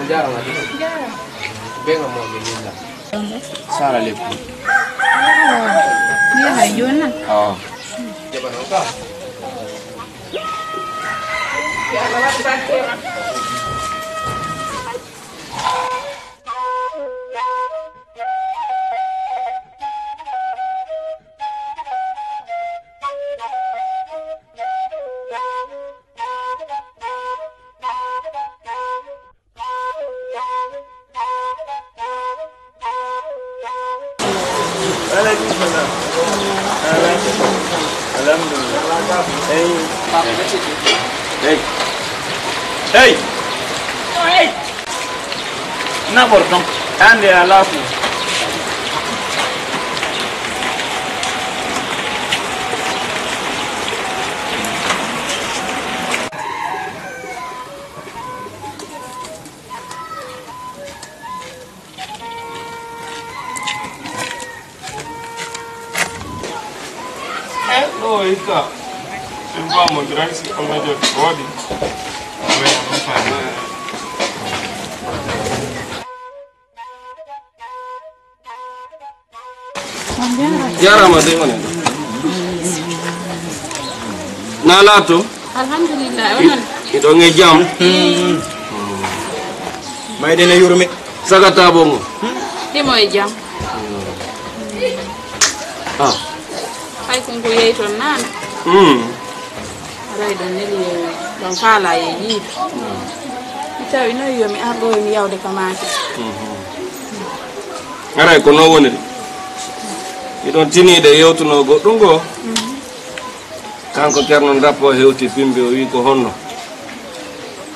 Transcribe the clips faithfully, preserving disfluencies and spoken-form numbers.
Jarama de. Be ngam mo be lilla. Sara lekku. Ni hay jona. Ah. Alaikum salam. Alhamdulillah. Hey. Hey. Hey. Hey. Naɓor ɗon. Hande a laafu. Ɗo hikka. Ɗum ba mo direct si ko major ko waɗi. Jarama de onen. Na laato. Alhamdulillah, onon. Iɗon e jam. Mayde ne yurmi. Sagata bongo. Himo e jam. Ah. Hay ko ngu yehi toon naan. Hmm. Aray ɗon neli ɗon faala e yiide. Mi tawi noon yo mi ar ɗo e mi yawde ka maaki. Aray ko noon woniri. Miɗon tiniiɗe yewtunoo goɗɗum goo. Kanko Ceerno Ndappo hewti Pimbi, o wii ko honno?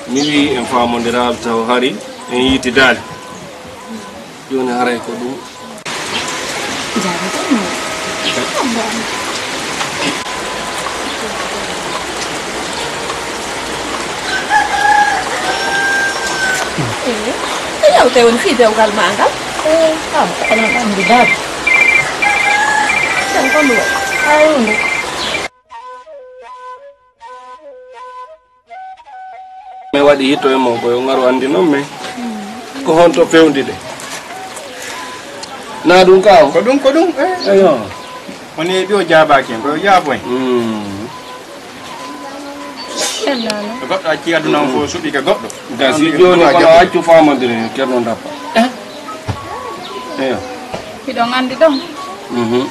Mi wii en faamondiral taw hari en yiitidaali. Jooni haray ko ɗum. Eee, ko yewte woni fii dewgal maa ngal? Eee, kam, kono anndi dal. Tan ko ɗum. Ay, ɗum. Mi waɗi hito e mon ko yo ngaru anndi non men. Ko honto fewndi de? Na ɗum ka o? Ko ɗum, ko ɗum, eh. Eyo. Woni e ɓiyo jaabaaki en, ko yo jaabo en. Mm. Ko goɗɗo acci aduna on fof suɓi ka goɗɗo. Gasi jooni kono accu faamondire Ceerno Ndappa. Eh? Eyo. Hiɗon anndi ɗon? Mhm.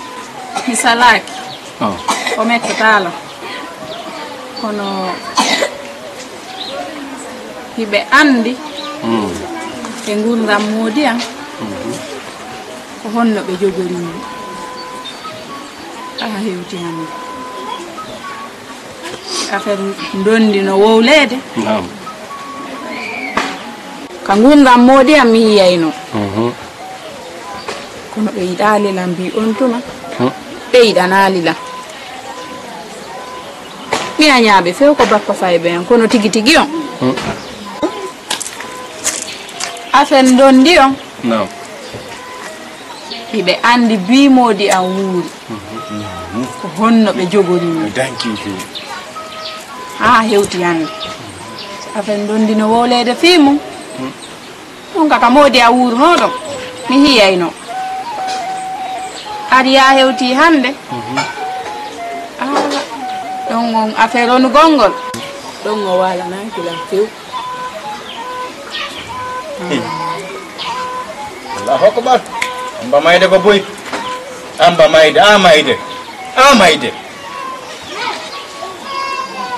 Mi salaaki. Oh. O mettataalo. Kono hiɓe anndi. Mm. Ɓe ngurndan moodi am. Mhm. Ko honno ɓe jogorini. Haa hewti hannde. Affaire ndondi no wowleede. Naam. Ka ngurndan moodi am mi yiyayno. Mhm. Kono ɓe yiɗaali lan mbi on tuma. Hmm. Ɓe yiɗanaali lan. Mi añaaɓe few ko bappa fayɓe en, kono tigi tigi on. Hmm. Affaire ndondi on. Naam. Hiɓe anndi bii moodi am wuuri. Ko honno ɓe jogorini. Haa hewti hannde. Affaire ndondi no wowleede fii mum. Ɗum kaka moodi a wuurnoo ɗon. Mi hiyayno. Ari yaa hewti hannde. Ah, ɗon on affaire on gonngol. Ɗon o waalanaaki lan few. Allahu akbar. Amba mayde ko boy. Amba mayde, a mayde. A mayde.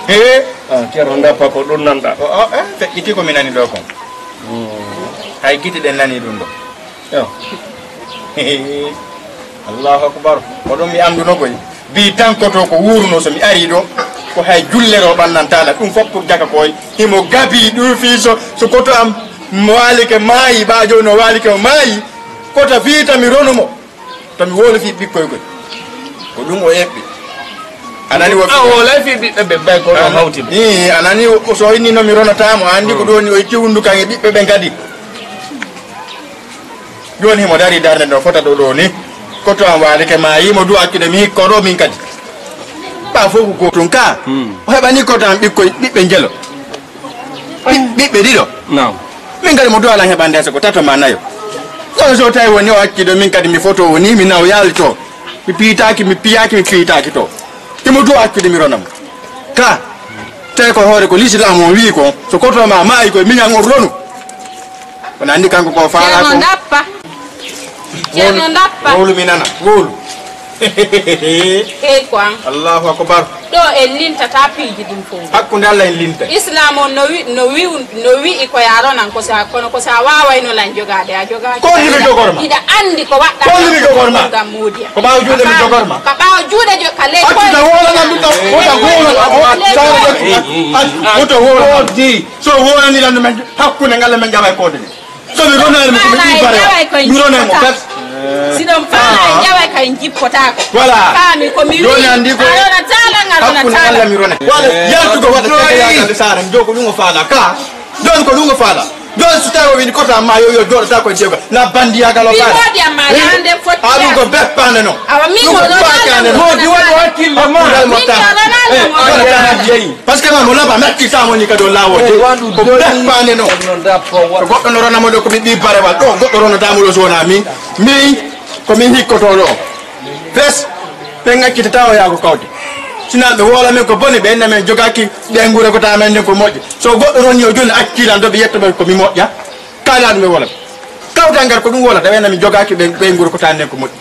He? Ah, Ceerno Ndappa, ko ɗum nanɗa? O, o, eh, feƴƴiti ko mi nani ɗo kon. Hmm. Hay gite ɗen nani ɗum ɗo. Yo. Allahu akbar. Ko ɗum mi annduno koy. Bi tan koto ko wuurno so mi ari ɗo. Ko hay jullere o ɓannantaala. Ɗum fof pour jaka koy. Himo gabi ɗum fii so, so koto am mo waalike maayi, ɓaa jooni o waalike o maayi. Kota fii tan mi ronu mo. To mi wolofi ɓikkoy koy. Ko ɗum o eɓɓi. A nani wo A wolay fii ɓiɓɓe ɓe bay ko ɗo hawti ɓe. Ii, a nani o, so inni no mi ronataamo, a anndi ko ɗum woni o itti hunnduko am e ɓiɓɓe ɓen kadi. Jooni himo darii darnde no fota ɗo ɗo ni. Koto am waalike maayi mo du accude mi hikko ɗo min kadi. Ɓaa fof ko gootum ka. Hmm. O heɓani koto am ɓikkoy, ɓiɓɓe njelo. Ɓi-, ɓiɓɓe ɗiɗo. Naam. Min kadi mo duwala heɓande so ko tato ma nayo. Kono so tawi woni o acci ɗo, min kadi mi foto woni mi naw yaali to. Mi piyitaaki, mi piyaaki, mi piyitaaki to. Himo duwa accude mi ronamo. Ka, tawi ko hoore ko l'islam on wi'i ko, so koto ma maayi koye miñan on ronu. Kono anndi kanko ko faala Ceerno ko Ndappa. Ceerno Ndappa. Wowlu mi nana. Wowlu. Hey ko an. Allahu akbar. Ɗo en lintata piiji ɗin fof. Hakkunde Allah en linta. Islam on no wi-, no wi-, no wi'i ko ya ronan ko sa, kono ko sa waawayno lan jogaade, a jogaaki. Ko holli mi jogorma? Hiɗa anndi ko waɗɗa Ko holli mi jogorma? Ngam moodiya. Ko ɓaawo juuɗe mi jogorma? Ka ɓaawo juuɗe jo-, ka ley Accu koye. Ta wowla lan ɗum ɗo. Wota wowla lan. Wota wowla lan. Wota wowla lan. Di. So wowlani lan ɗum men hakkunde ngal men jaɓa e koode ɗe. So mi ronaali mo ko mi Faala ɓii en bare. Jaway koye mi ronay mo jippota. Pes. Si ɗon faala en jaway koye jippotaako. Voilà. Faami ko mi Jooni wi'i. Anndi ko A ronataala, nga hakkunde ronataala. Allah mi ronay. Wala yaltugo waɗa tegeyagal saare mi jogo ɗum o faala ka. Jooni ko ɗum o faala. Jooni so tawi o wini kota ma yo yo jooɗata koye jeego. Na bandiyagal o Mi faala. Woodi amma Eh? Hande fotti A ɗum ko beppande no. Awa min Ɗum ko mo ronata paakande no. Mo di woni hakkille ma. Hakkunde mo Min ta. Ko ronata Eh, mo. Wala ta jeyi. Parce que ma mo laba matti sa woni ka dow laawol. Eh, wandu Ko doyi. Beppande no. Ɗum noon dappo wa- To goɗɗo no rona mo ɗo ko mi ɓii barewal ɗo goɗɗo ronata mo ɗo so wona min. Min ko min hikkoto ɗo. Fes ɓe ngaccitata o yaago kawde. Sinaa ɓe woola men ko boni ɓe inna men jogaaki ɓe ngure ko ta men nden ko moƴƴi. So goɗɗo roni o jooni accilan ɗo ɓe yetta men ko mi moƴƴa. Kala ɗum ɓe woola. Kawtal ngal ko ɗum woola tawi inna min jogaaki ɓe ɓe ngure ko ta nden ko moƴƴi.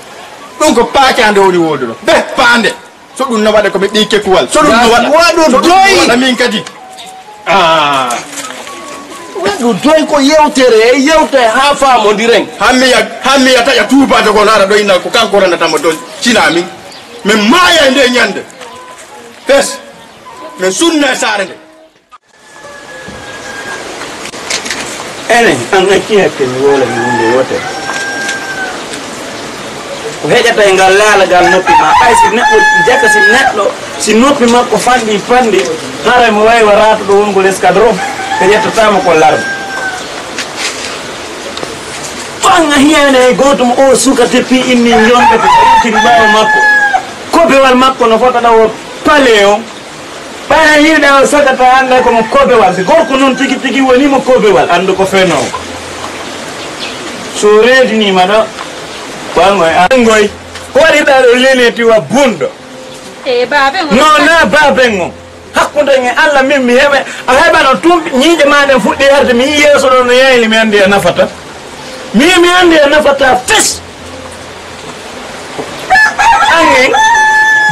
Ɗum ko paakande woni wooduɗo. Beppande. So ɗum no waɗa ko ɓe ɓii kekuwal. So ɗum no waɗa. Waɗu So ɗum no doy. Waɗa min kadi. Ah. Waɗu doy ko yewtere e yewte haa faamondiren. Hammiya, hammiya taƴa tuubaade ko naata ɗo inna ko kanko renata mo doy. Sina min. Min maaya e nde ñande. Fes. Min sunna e saare nde. Ene, an acci hakke mi wowla mi hunde wotere. Ko heƴata e ngal laalagal noppi ma, ɓay si neɗɗo jaka, si neɗɗo, si noppi makko fanɗi fanɗi, haray mo wawi waraatuɗo wongol escadron, ɓe ƴettatamo ko larme. Ko an a hiyani hay gooto mo o suka teppi inni jonɗo ko ƴettiri ɓaawo makko. Kobewal makko no fota ɗawo pale on. Ɓay a yiɗa o sagata hannde ko mo kobewal. Si gorko noon tigi tigi woni mo kobewal, anndu ko fenoowo. So reediniima ɗo, ɓangoy, ɓangoy. Ko waɗirɗa ɗo leneti wa bunɗo. E baaben on. No, na baaben on. Hakkunde en e Allah min mi heɓa, a heɓano tun ñiiƴe ma ɗen fuɗɗi yarde, mi yii yeeso ɗo no yayli, mi anndi a nafata. Mi, mi anndi a nafata fes. Anni,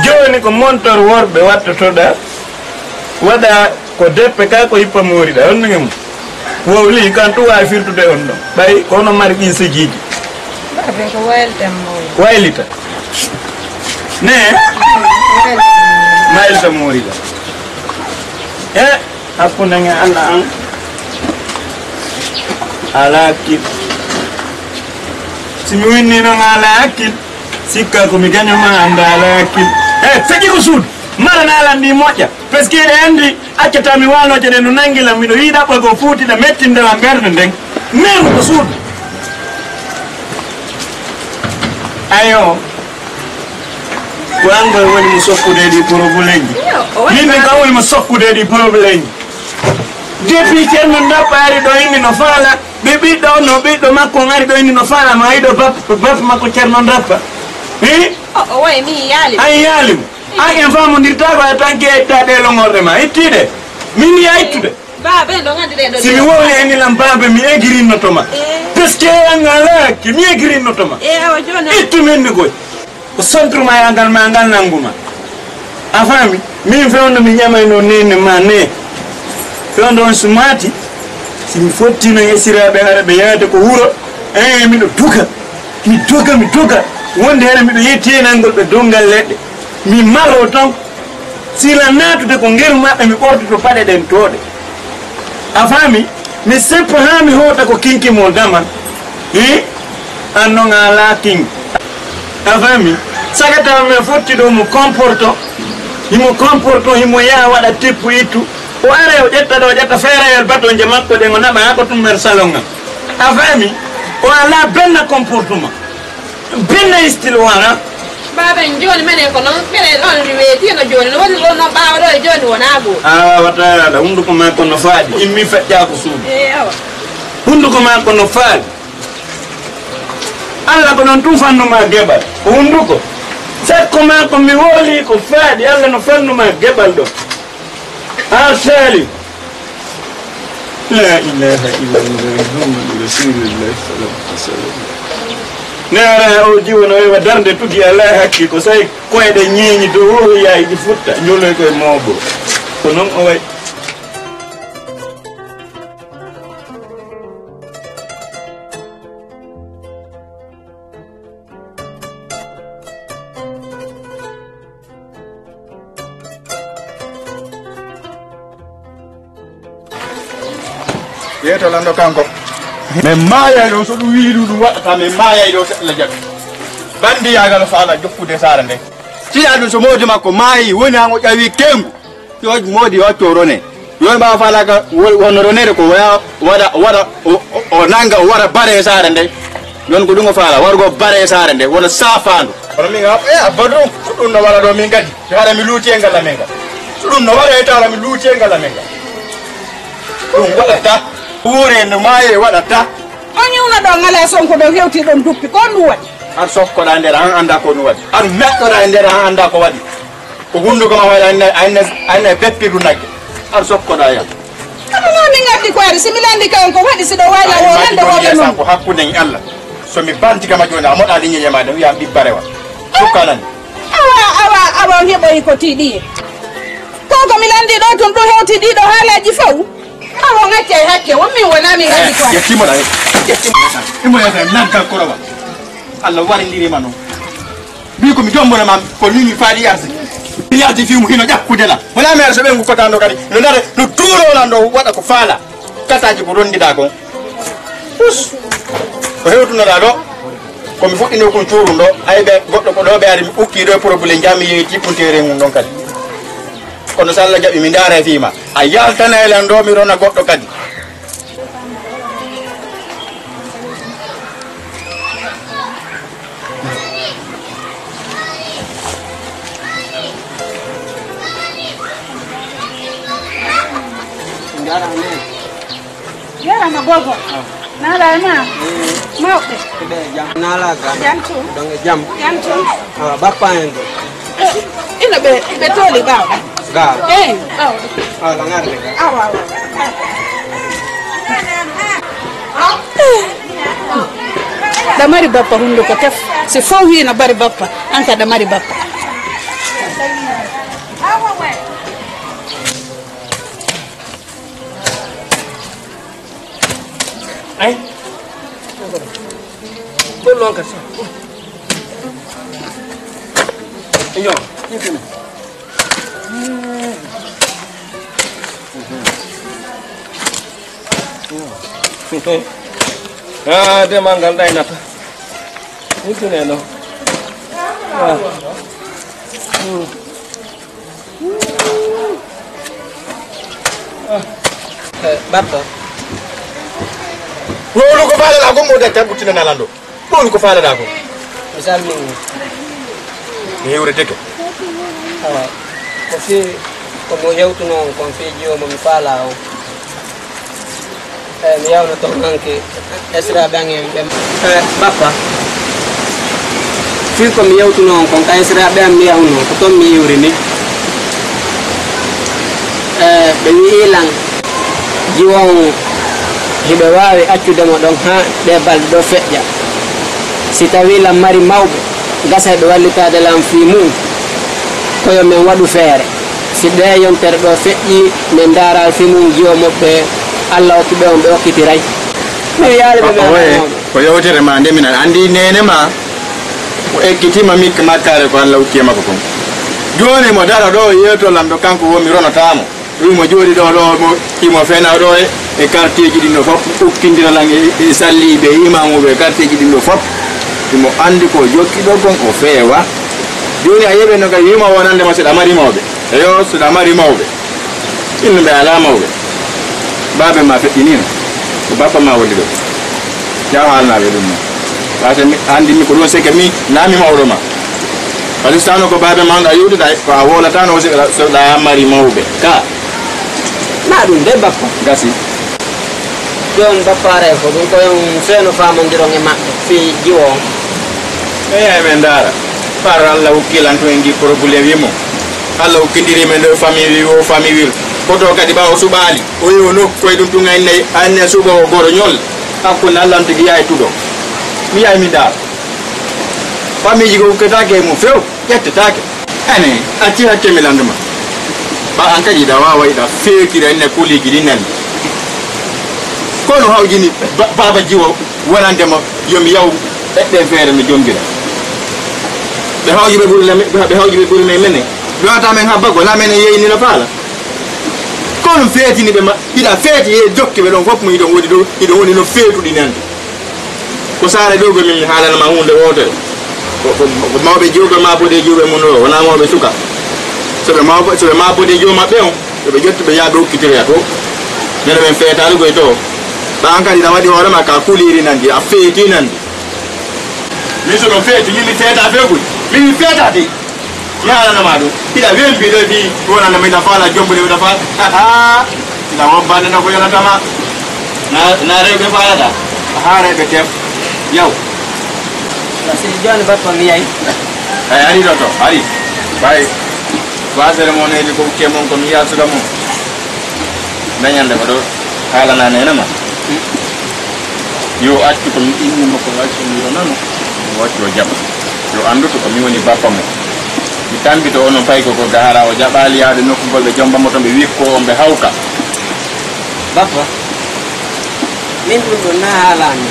jooni ko montor worɓe wattotoɗa, waɗa ko deppe ka ko hippa mooriɗa, on nge mum. Wowli kan tu waawi firtude on ɗon. Ɓay ko ono mari ɗin sejiiji. Babe ko waylita moori. Waylita. Ne? Waylita mooriɗa. E hakkunde nge Allah an. Ala hakkil. Si mi winni noon ala hakkil, sikka ko mi gaño ma annda ala hakkil. E sagi ko suudu. Mara na alan ndi moƴƴa. Parce que eɗe anndi accata mi waano jene no nanngi lan miɗo yiɗa ɓoy ko fuutiɗa mettinde lan ɓernde nden. Min ko suudu. Ayo. Ko an koy woni mo sokkude ɗi problème ji. Min mi kam woni mo sokkude ɗi problème ji. Depuis Ceerno Ndappa ari ɗo inni no faala, ɓe ɓiɗɗo no ɓiɗɗo makko on ari ɗo inni no faala ma yiɗo bap-, bappa makko Ceerno Ndappa. Hi? O, o wayi mi yaali. An yaali mo. An en faamondirtaako a tan ke etta ɗe longorɗe ma. Ittiɗe. Min ya ittude. Baabe ɗo ngandi ɗe ɗo. Si mi wowli en ilam baabe mi egirinnoto ma. Eh. Parce que an ala hakke mi egirinnoto ma. Eh, awa jooni. Ittu min ni koy. Ko sontruma e angal ma ngal nanguma. A faami? Min fewndo mi ƴamayno nene ma ne. Fewndo on sumaati, si mi fottino e esiraaɓe hara ɓe yaade ko wuro, eh, miɗo duga. Mi duga, mi duga. Wonde hara miɗo yetti e nangol ɓe dongal leɗɗe. Mi maro ton. Sila naatude ko ngeru maɓɓe, mi ɓortoto paɗe ɗen tooɗe. A faami? Mi seppa haa mi hoota ko kinkimol damal. Hi? An non a alaa kin. A faami? Sagata men fotti ɗo mo comporto. Himo comporto, himo yaha waɗa tippu ittu. O ara o ƴetta ɗo, o ƴetta feerayel batonje makko ɗen, o naɓa haa ko tummer salon am. A faami? O alaa benn comportement. Benn style wara. Baaba en jooni menen ko noon, menen on weetiino jooni, no woni ɗo noon ɓaawo ɗo e jooni wonaa gooto. A waawata yaada, hunnduko maa ko no faaɗi, immi feƴƴaa ko suudu. Eey, awa. Hunnduko maa ko no faaɗi. Alla ko noon tun fannu maa geɓal, ko hunnduko. Sakko maa ko mi wooli ko faaɗi, Alla no fannu maa geɓal ɗo. Haa saali. La ilaha illallah Muhammadu Rasulullah sallallahu alaihi wasallam. Ne ara o jiwo no wewa darnde tugi ala hakki ko sai koyɗe ñeeñi dow o yayi ɗi futta ñoloy koye moobo. Ko non o way. Yeeto lanɗo kanko. Min maayay ɗo, so ɗum wiyi ɗum, ɗum waɗata, min maayay ɗo seɗɗa jaɓi. Banndiyagal faala jokkude saare nde. Tiya ɗum so moodi makko maayi, woni han o ƴawi keengu. Yo moodi o acco rone. Yo ɓaawa faala ka wo-, wonno ronede ko waya-, waɗa, waɗa, o, o, o nanga, o waɗa bare e saare nde. Yon ko ɗum o faala, wargo bare e saare nde, wona saafaandu. Kono min, a, e, abba ɗum, ko ɗum no waɗa ɗo min kadi. Mi haɗa mi luuti e ngal amen ngal. So ɗum no waɗa e taala mi luuti e ngal amen ngal. Ɗum waɗata. Ɓuure no maaye waɗata. On iwna ɗo ngala Sonko ɗo hewti ɗon duppi. Ko on ɗum waɗi? Ar sokkoɗa nder an annda ko ɗum waɗi. Ar meɗɗoɗa e nder an annda ko waɗi. Ko hunduko ma waɗi anne, anne, anne beppirdu nagge. Ar sokkoɗa yam. Kama ma min addi ko ari, si mi landi kawon ko waɗi si ɗo wayla wo nande woɓe non. Ko hakkunde en Allah. So mi banti kama joni, a moɗa liñeje ma ɗe wiya ɓiɓɓarewa. Sukka nani. Awa, awa, awa, on heɓoyi ko tiiɗi. Ko ko mi landi ɗo tun ɗum hewti ɗiɗo haalaji fow. Awa, on acca e hakke, won min wona min andi ko. Yettimoɗa, yettimoɗa, imo yata naggal korowa. Allah warindiri ma noon. Mbi ko mi jombona ma, ko ni mi faali yarde. Mi yardi fi mo hino ƴakkude la. Wona mere so ɓe ngu kotando kadi. No dare, no tuuro lan ɗo waɗa ko faala. Kataji ko rondida kon. Us. Ko hewtunoɗa ɗo. Ko mi fuɗɗino kon cuurundo. Ay ɓe goɗɗo ko ɗo ɓe ari mi ukki ɗo e problème jam mi yehi tippuntere mum ɗon kadi. Kono so Allah jaɓi mi ndaara e fima. A yaltana e lan ɗo mi rona goɗɗo kadi. Jarama gogo. Nala e ma. Mawɓe. Ɓe jam. Nala ga. Jam tu. Ɗon e jam. Jam tu. Ah, bappa en ɗo. Eh, ina ɓe, ɓe tooli ɓaawo. Ga. Eh, ɓaawo. Ah, la ngarde ga. Awa, awa. Ɗa mari bappa hunduko tef. Si fow hino bari bappa, an ka ɗa mari bappa. Ay. Ɗum noon kadi. Yo. Ah, demal ngal ɗaynata. Intune noon. Ah. Eh, Barka. Ɗowlu ko faalaɗa ko mo de tabbutina nalando. Ɗowlu ko faalaɗa ko. Mi salmini. Mi hewreteke. Awa. Ko fi ko mo hewtuno on kon fi jiwo mo mi faala on. Eh, mi yawno toon hanki esiraaɓe an en ɓe. Eh, bappa, fii ko mi yewtuno on kon ka esiraaɓe an mi yawno ko toon mi iwri ni. Eh, ɓe wi'i lan jiwo on hiɓe waawi accude mo ɗon haa ɗe balɗe ɗo feƴƴa. Si tawi lan mari mawɓe, Gasay ɓe wallitaade lan fii mun, ko yo men waɗu feere. Si ɗee yontere ɗoo feƴƴii, men ndaara fii mun jiwo moɓɓe, Alla okki ɓe on, ɓe okkitiray. Men yaali ɓe. Ko yewtere ma nde, minan anndi neene ma o ekkitii ma mikka makkaare ko Alla okki e makko kon. Jooni mo dara ɗoo yeeto lan ɗo kanko woo mi ronataa mo. Ɗum mo jooɗi ɗoo ɗoo, mo, himo fena ɗoo e, e quartierji ɗin ɗoo fof, ukkindira lan e, e salliiɓe, imamuuɓe e quartierji ɗin ɗoo fof. Himo anndi ko jokki ɗoo kon o feewa. Jooni a yeɓe no kadi himo wonande mo seɗa mari mawɓe. Eyo, seɗa mari mawɓe. Innu ɓe alaa mawɓe. Baabe ma feƴƴinii no. Ko bappa ma woni ɗoo. Yaa haalnaa ɓe ɗum non. Parce que mi anndi mi ko ɗum seke mi, naa mi mawɗo ma. Par ce que tawno ko baabe ma on ɗa yewtida, ko a wowlataano aussi, so ɗa mari mawɓe. Ka. Na ɗum de, bappa. Gasi. Jooni bappa, aray ko ɗum ko on feeno faamondiron e maɓɓe fii jiwo on. Eey, men ndaara. Par Alla hokki lan tun en ngi problème wi mo. Alla hokkindiri men ɗo famille wi o famille wil. Koto kadi ɓaawo suɓaali. O yo nokku koye ɗum tun anne, anne suɓo o goro ñol. Hakkunde Alla on tigi yaay tuɗo. Mi yaay mi ndaara. Famille ji ko ukketaake e mum few. Ƴettetaake. Ane, acci hakke mi lannduma. Ɓa an kadi ɗa waawa ɗa feekira ene kuliiji ɗi nani. Kono hawjini ba-, baaba jiwo wonande mo yo mi yaw eɓɓe feere mi jonngira. Ɓe hawji ɓe ɓuri lame-, ɓe hawji ɓe ɓuri men menen. Ɓe wata men habba ko na menen yeeyni no faala. Kono feetini ɓe ma, hiɗa feeti e jokki ɓe ɗon fof mo hiɗon woni ɗo, hiɗon woni no feetuɗi nande. Ko saare dow ko min mi haalana ma huunde wootere. Ko, ko, ko mawɓe jiwɓe ma bode jiwɓe mum ɗo, wonaa mawɓe suka. So ɓe mawɓe, so ɓe ma bode jiwɓe maɓɓe on, yo ɓe ƴettu ɓe yaha ɓe okkitoya to. Mbeɗa ɓen feetaali koye to. Ɓa an kadi na waɗi hoore ma ka kuliiri nandi, a feeti nandi. Min so ɗum feeti, min mi feeta few koy. Min mi feeta de. Mi haalanama ɗum. Hiɗa wembi ɗo fii wonande mo hiɗa faala jombude hiɗa faala. Ahaa. Hiɗa wobbande no ko yonatama. Na, na rewɓe faalata. Ahaa, rewɓe tew. Yaw. Sidi jooni bappa mi yayi. Ay, ari ɗo to, ari. Bay. Wasere mo neydi ko ukke mon ko mi yaltuda mo. Dañande ko ɗo haalana nene ma. Yo accu ko mi inni mo ko accu mi ɗo nano. Mo waccu o jaɓa. Yo anndu to ko mi woni bappa mo. Mi tambito onon pay ko ko gahara o jaɓaali yaade nokkugol ɓe jomba mo to ɓe wikko on ɓe hawka. Bappa, min ɗum ɗo na haalani.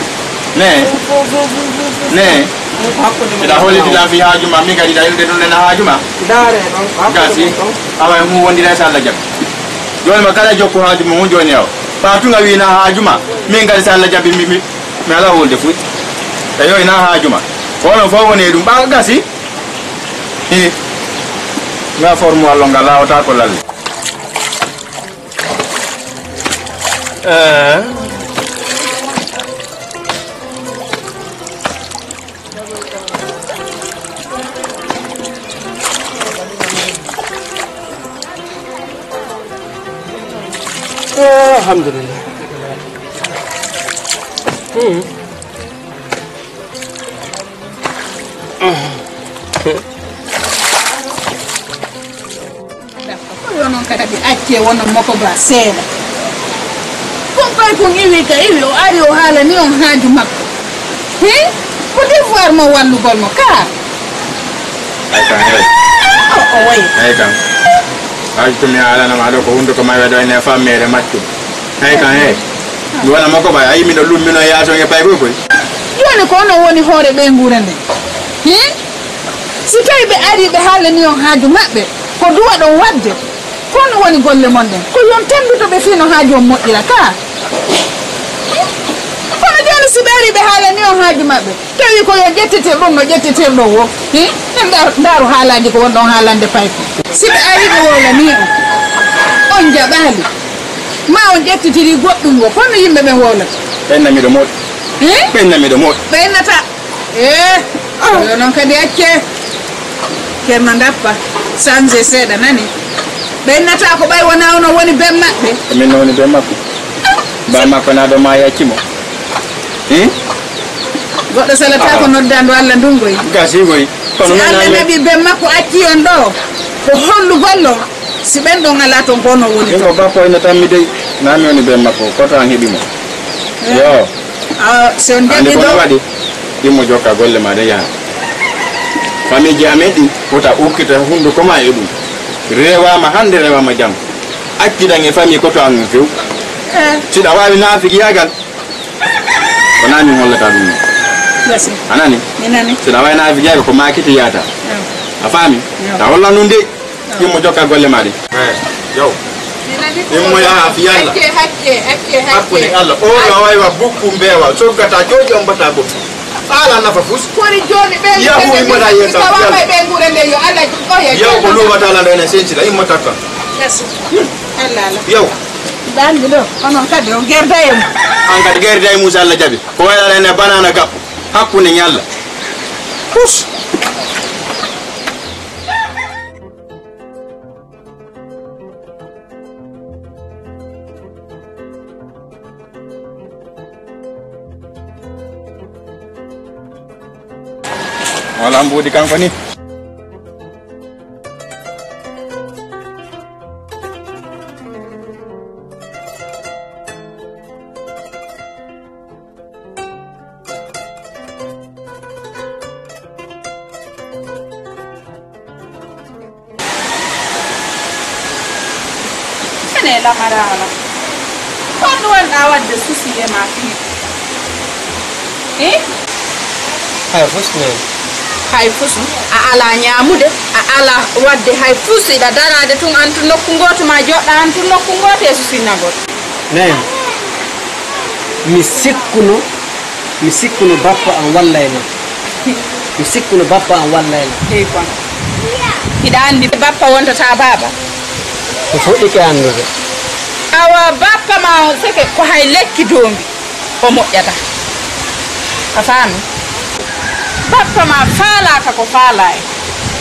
Ne. Ɗum fof, fof, fof, fof, fof. Ne. Ɗum ko hakkunde mon. Hiɗa holliti lan fi haaju ma, min kadi hiɗa yimɓe ɗum nena haaju ma. Ndaare ɗon, ko hakkunde Gasi. Mon ɗon. Awa en huwondira e so Allah jaɓi. Jooni ma kala jokku haaju mum jooni awa. Ɓa tunga wi na haaju ma. Min kadi so Allah jaɓi mi, mi, mi ala wolde fuy. E yo na haaju ma. Ko onon fof woni e ɗum. Ɓa Gasi. Hi. Nga forme wallo nga lawata ko lalle. Eh. Eh, alhamdulillah. Hmm. Ko yo noon kadi acce wono moko ba seeɗa. Kon pay kon iwi ka iwi o ari o haalani on haaju makko. Hi? Ko devoir mo wallugol mo ka? Ay kan, hey. O, o wayi. Ay kan. Haaju to mi haalanama ɗo ko hunduko ma weɗo ene fammere maccu. Ay kan, hey. Mi wona moko ba, ayi miɗo lummino yaaso e pay koy koy. Jooni ko onon woni hoore ɓeynguure nden. Hi? Si tawi ɓe ari ɓe haalani on haaju maɓɓe, ko duwa ɗon waɗde? Kono woni golle mon ɗen? Ko yon tambito ɓe fii no haaju on moƴƴira ka. Kono jooni si ɓe ari ɓe haalani on haaju maɓɓe, tawi ko yo ƴettetir ɗum no ƴettetir ɗo wo. Hi? En ndar-, ndaaru haalaaji ko wonɗon haalande pay ko. Si ɓe ari ɓe wowlani on, on jaɓaali, ma on ƴettitiri goɗɗum wo, kono yimɓe ɓen wowlata. Ɓen nami ɗo moɗ. Hi? Ɓen nami ɗo moɗ. Ɓe innata. Eh, oh, yo noon kadi acce. Ceerno Ndappa, changé seeɗa nani. Ɓe innata ko ɓay wona ono woni ben maɓɓe. Min no woni ben makko. Ba makko na ɗo maayi acci mo. Hi? Goɗɗo salata ko noddandu Allah ndun goy. Gasi goy. Kono si Allah naɓi ben makko acci on ɗo, ko hollu gollo? Si ɓen ɗon alaa ton ko no woni ton. Ko bappo ina tammi dey. Na mi woni ben makko, koto an heɓi mo. Eh. Yo. Ah, si on jaɓi ɗo waɗi. Ɗimmo jokka golle ma de yaha. Famiiji amen ɗi, wota ukkita hunnduko ma e ɗum. Rewaama hannde, rewaama janngo. Accidan e famii ko to an few. Siɗa waawi naafigiyaagal, ko naa min hollata ɗum. Yes. A nani? Mi nani. Siɗa waawi naafigiyaagal, ko maa kiti yaata. Yes. A faami? Yes. Ta hollan ɗum de. Immo jokka golle ma ɗe. Eh, yow. Immo yaha fi Yalla. Acce, acce, acce, acce. Hakkunde Allah. O yo waywa bukku mbeewa. Soggata jooɗi on mbata bukku. Ala nafa fus. Kori jooni ɓe yahu immoɗa yeeso Yalla. Ɓe ngure nde yo Allah ɗum ɗo yeeso. Yow ko luwata Allah ɗo ene sencila immo takka. Yeeso. Allah, Allah. Yow. Ɗanmi ɗo. Onon kadi on gerda e mum. An kadi gerda e mum so Allah jaɓi. Ko wayla ene banana gappo. Hakkunde ñalla. Pus. Wala mbuuɗi kanko ni. Ene lamaraala. Honno wonɗaa waɗde susi e ma fii? Eh? Hay fus noon. Hay fus. A alaa ñaamude, a alaa waɗde hay fus, iɗa daraade tun, an tun nokku ngooto, ma joɗɗa an tun nokku ngooto e susinnagol. Nayi. Mi sikkuno, mi sikkuno bappa am wallay ma. Mi sikkuno bappa am wallay ma. Eyi kono. Hiɗa anndi bappa wontata baaba? Ko fuɗɗike anndude. Awa bappa ma on seke ko hay lekki doombi o moƴƴata. A faami? Bappa ma faalaaka ko faalaa en.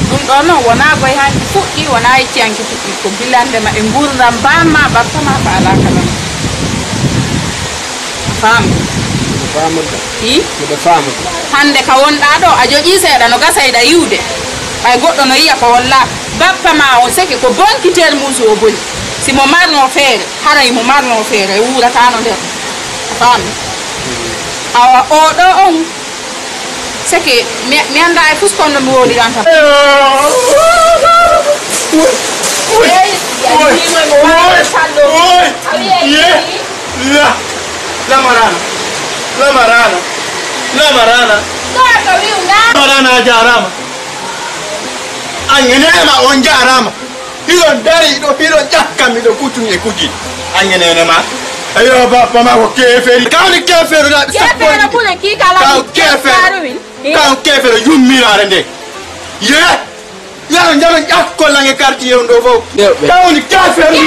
Ɗum ɗoo noon wonaa goy hanki fuɗɗi, wonaa ecci hanki fuɗɗi. Ko bilande ma e nguurndam bamma, bappa ma faalaaka noon. Faamu. Miɗo faamude. Hi? Miɗo faamude. Hannde ka wonɗaa ɗoo, a joƴii seeɗa, no gasa iɗa yiwde. Ɓay goɗɗo no yiya ko wollaaka. Bappa ma on seke ko bonki termuusu o boni. Si mo marno feere, haray mo marno feere, wuurataano nder. A faami? Awa, oo ɗoo on, seke, mi, mi anndaa e fus kono no mi wowliranta. Eyi, a yi'ii mo, mo waawata sallo. Ye, la, lamaraana, lamaraana, lamaraana. Ɗoo ko wi'u naa? Lamaraana, a jaaraama. An e neema on jaaraama. Hiɗon dari ɗo, hiɗon ƴakka, miɗo kutumi e kuji. An e neene ma. Eyo, bappa ma ko keeferi. Kawni keeferi na ɓe sappo. Keeferi bune ki kala. Kaw keeferi. Kaw keeferi yummiraare nde. Ye. Yaro njaro ƴakko lange quartier on ɗo fof. Kawni keeferi.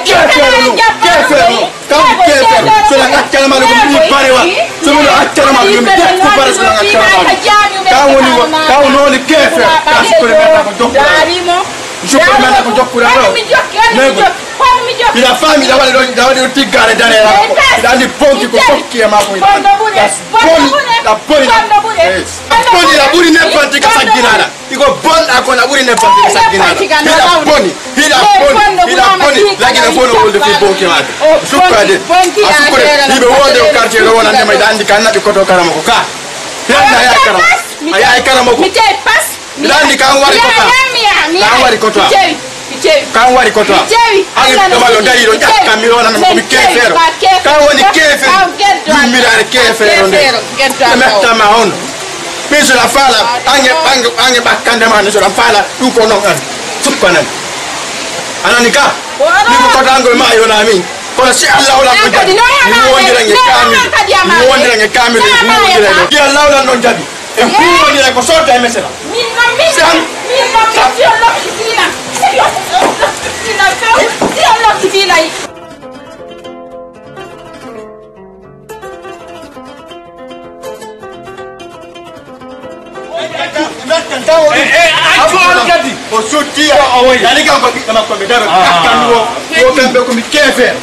Keeferi. Keeferi. Kam keefeero, so la accana ma ɗum mi barewa. So mi accana ma ɗum mi deppu bare so la accana ma ɗum. Ka woni wo, ka woni woni keefeero. Ka sukkure men ko jokkura. Sukkure men ko jokkura ɗo. Nego. Ina faami, ina waɗi ɗo, ina waɗi ɗo tiggare danera. Ina andi bonki ko tokki e ma ko ina. Boni, la boni. Eh. Boni la ɓuri nebbanti ka sagginaɗa. Iko bonɗa kono a ɓuri nebban ɓe sagginaɗo. Hiɗa boni, hiɗa boni, hiɗa boni. Lagina fof no wolde fi bonki maɗa. Sukka de. A sukkure. Yimɓe wonde o quartier ɗo wonande ma, hiɗa andi ka naɓi koto karama ko ka. Hiɗa andi a yaay karama. A yaay karama ko. Hiɗa andi ka an wari koto. Ka an wari koto. Ka an wari koto. Agi ɗo malo dari ɗo ƴakka mi wonande ma ko mi keefeero. Ka woni keefeero. Yummiraare keefeero nde. Ɓe mettama on. Min so a faala, ange, ange, ange ɓakkande ma, so a faala, ɗum ko noon an. Sukko nan. A nani ka? Min ko kotangol ma, yona min. Kono si Allah wala ko jadi. Mi wondiran e kamil. Mi wondiran e kamil. Mi wondiran e. Si Allah wala noon jadi. E huwondiran ko sodda e mesela. Min noon, min noon, min noon, min si on lokki diina. Si on lokki diina, si on lokki diina. O sutti. Yani kanko ɓiɗɗo makko ɓe daro. Ƴakkanmi o. Wo kamɓe ko mi keefeero.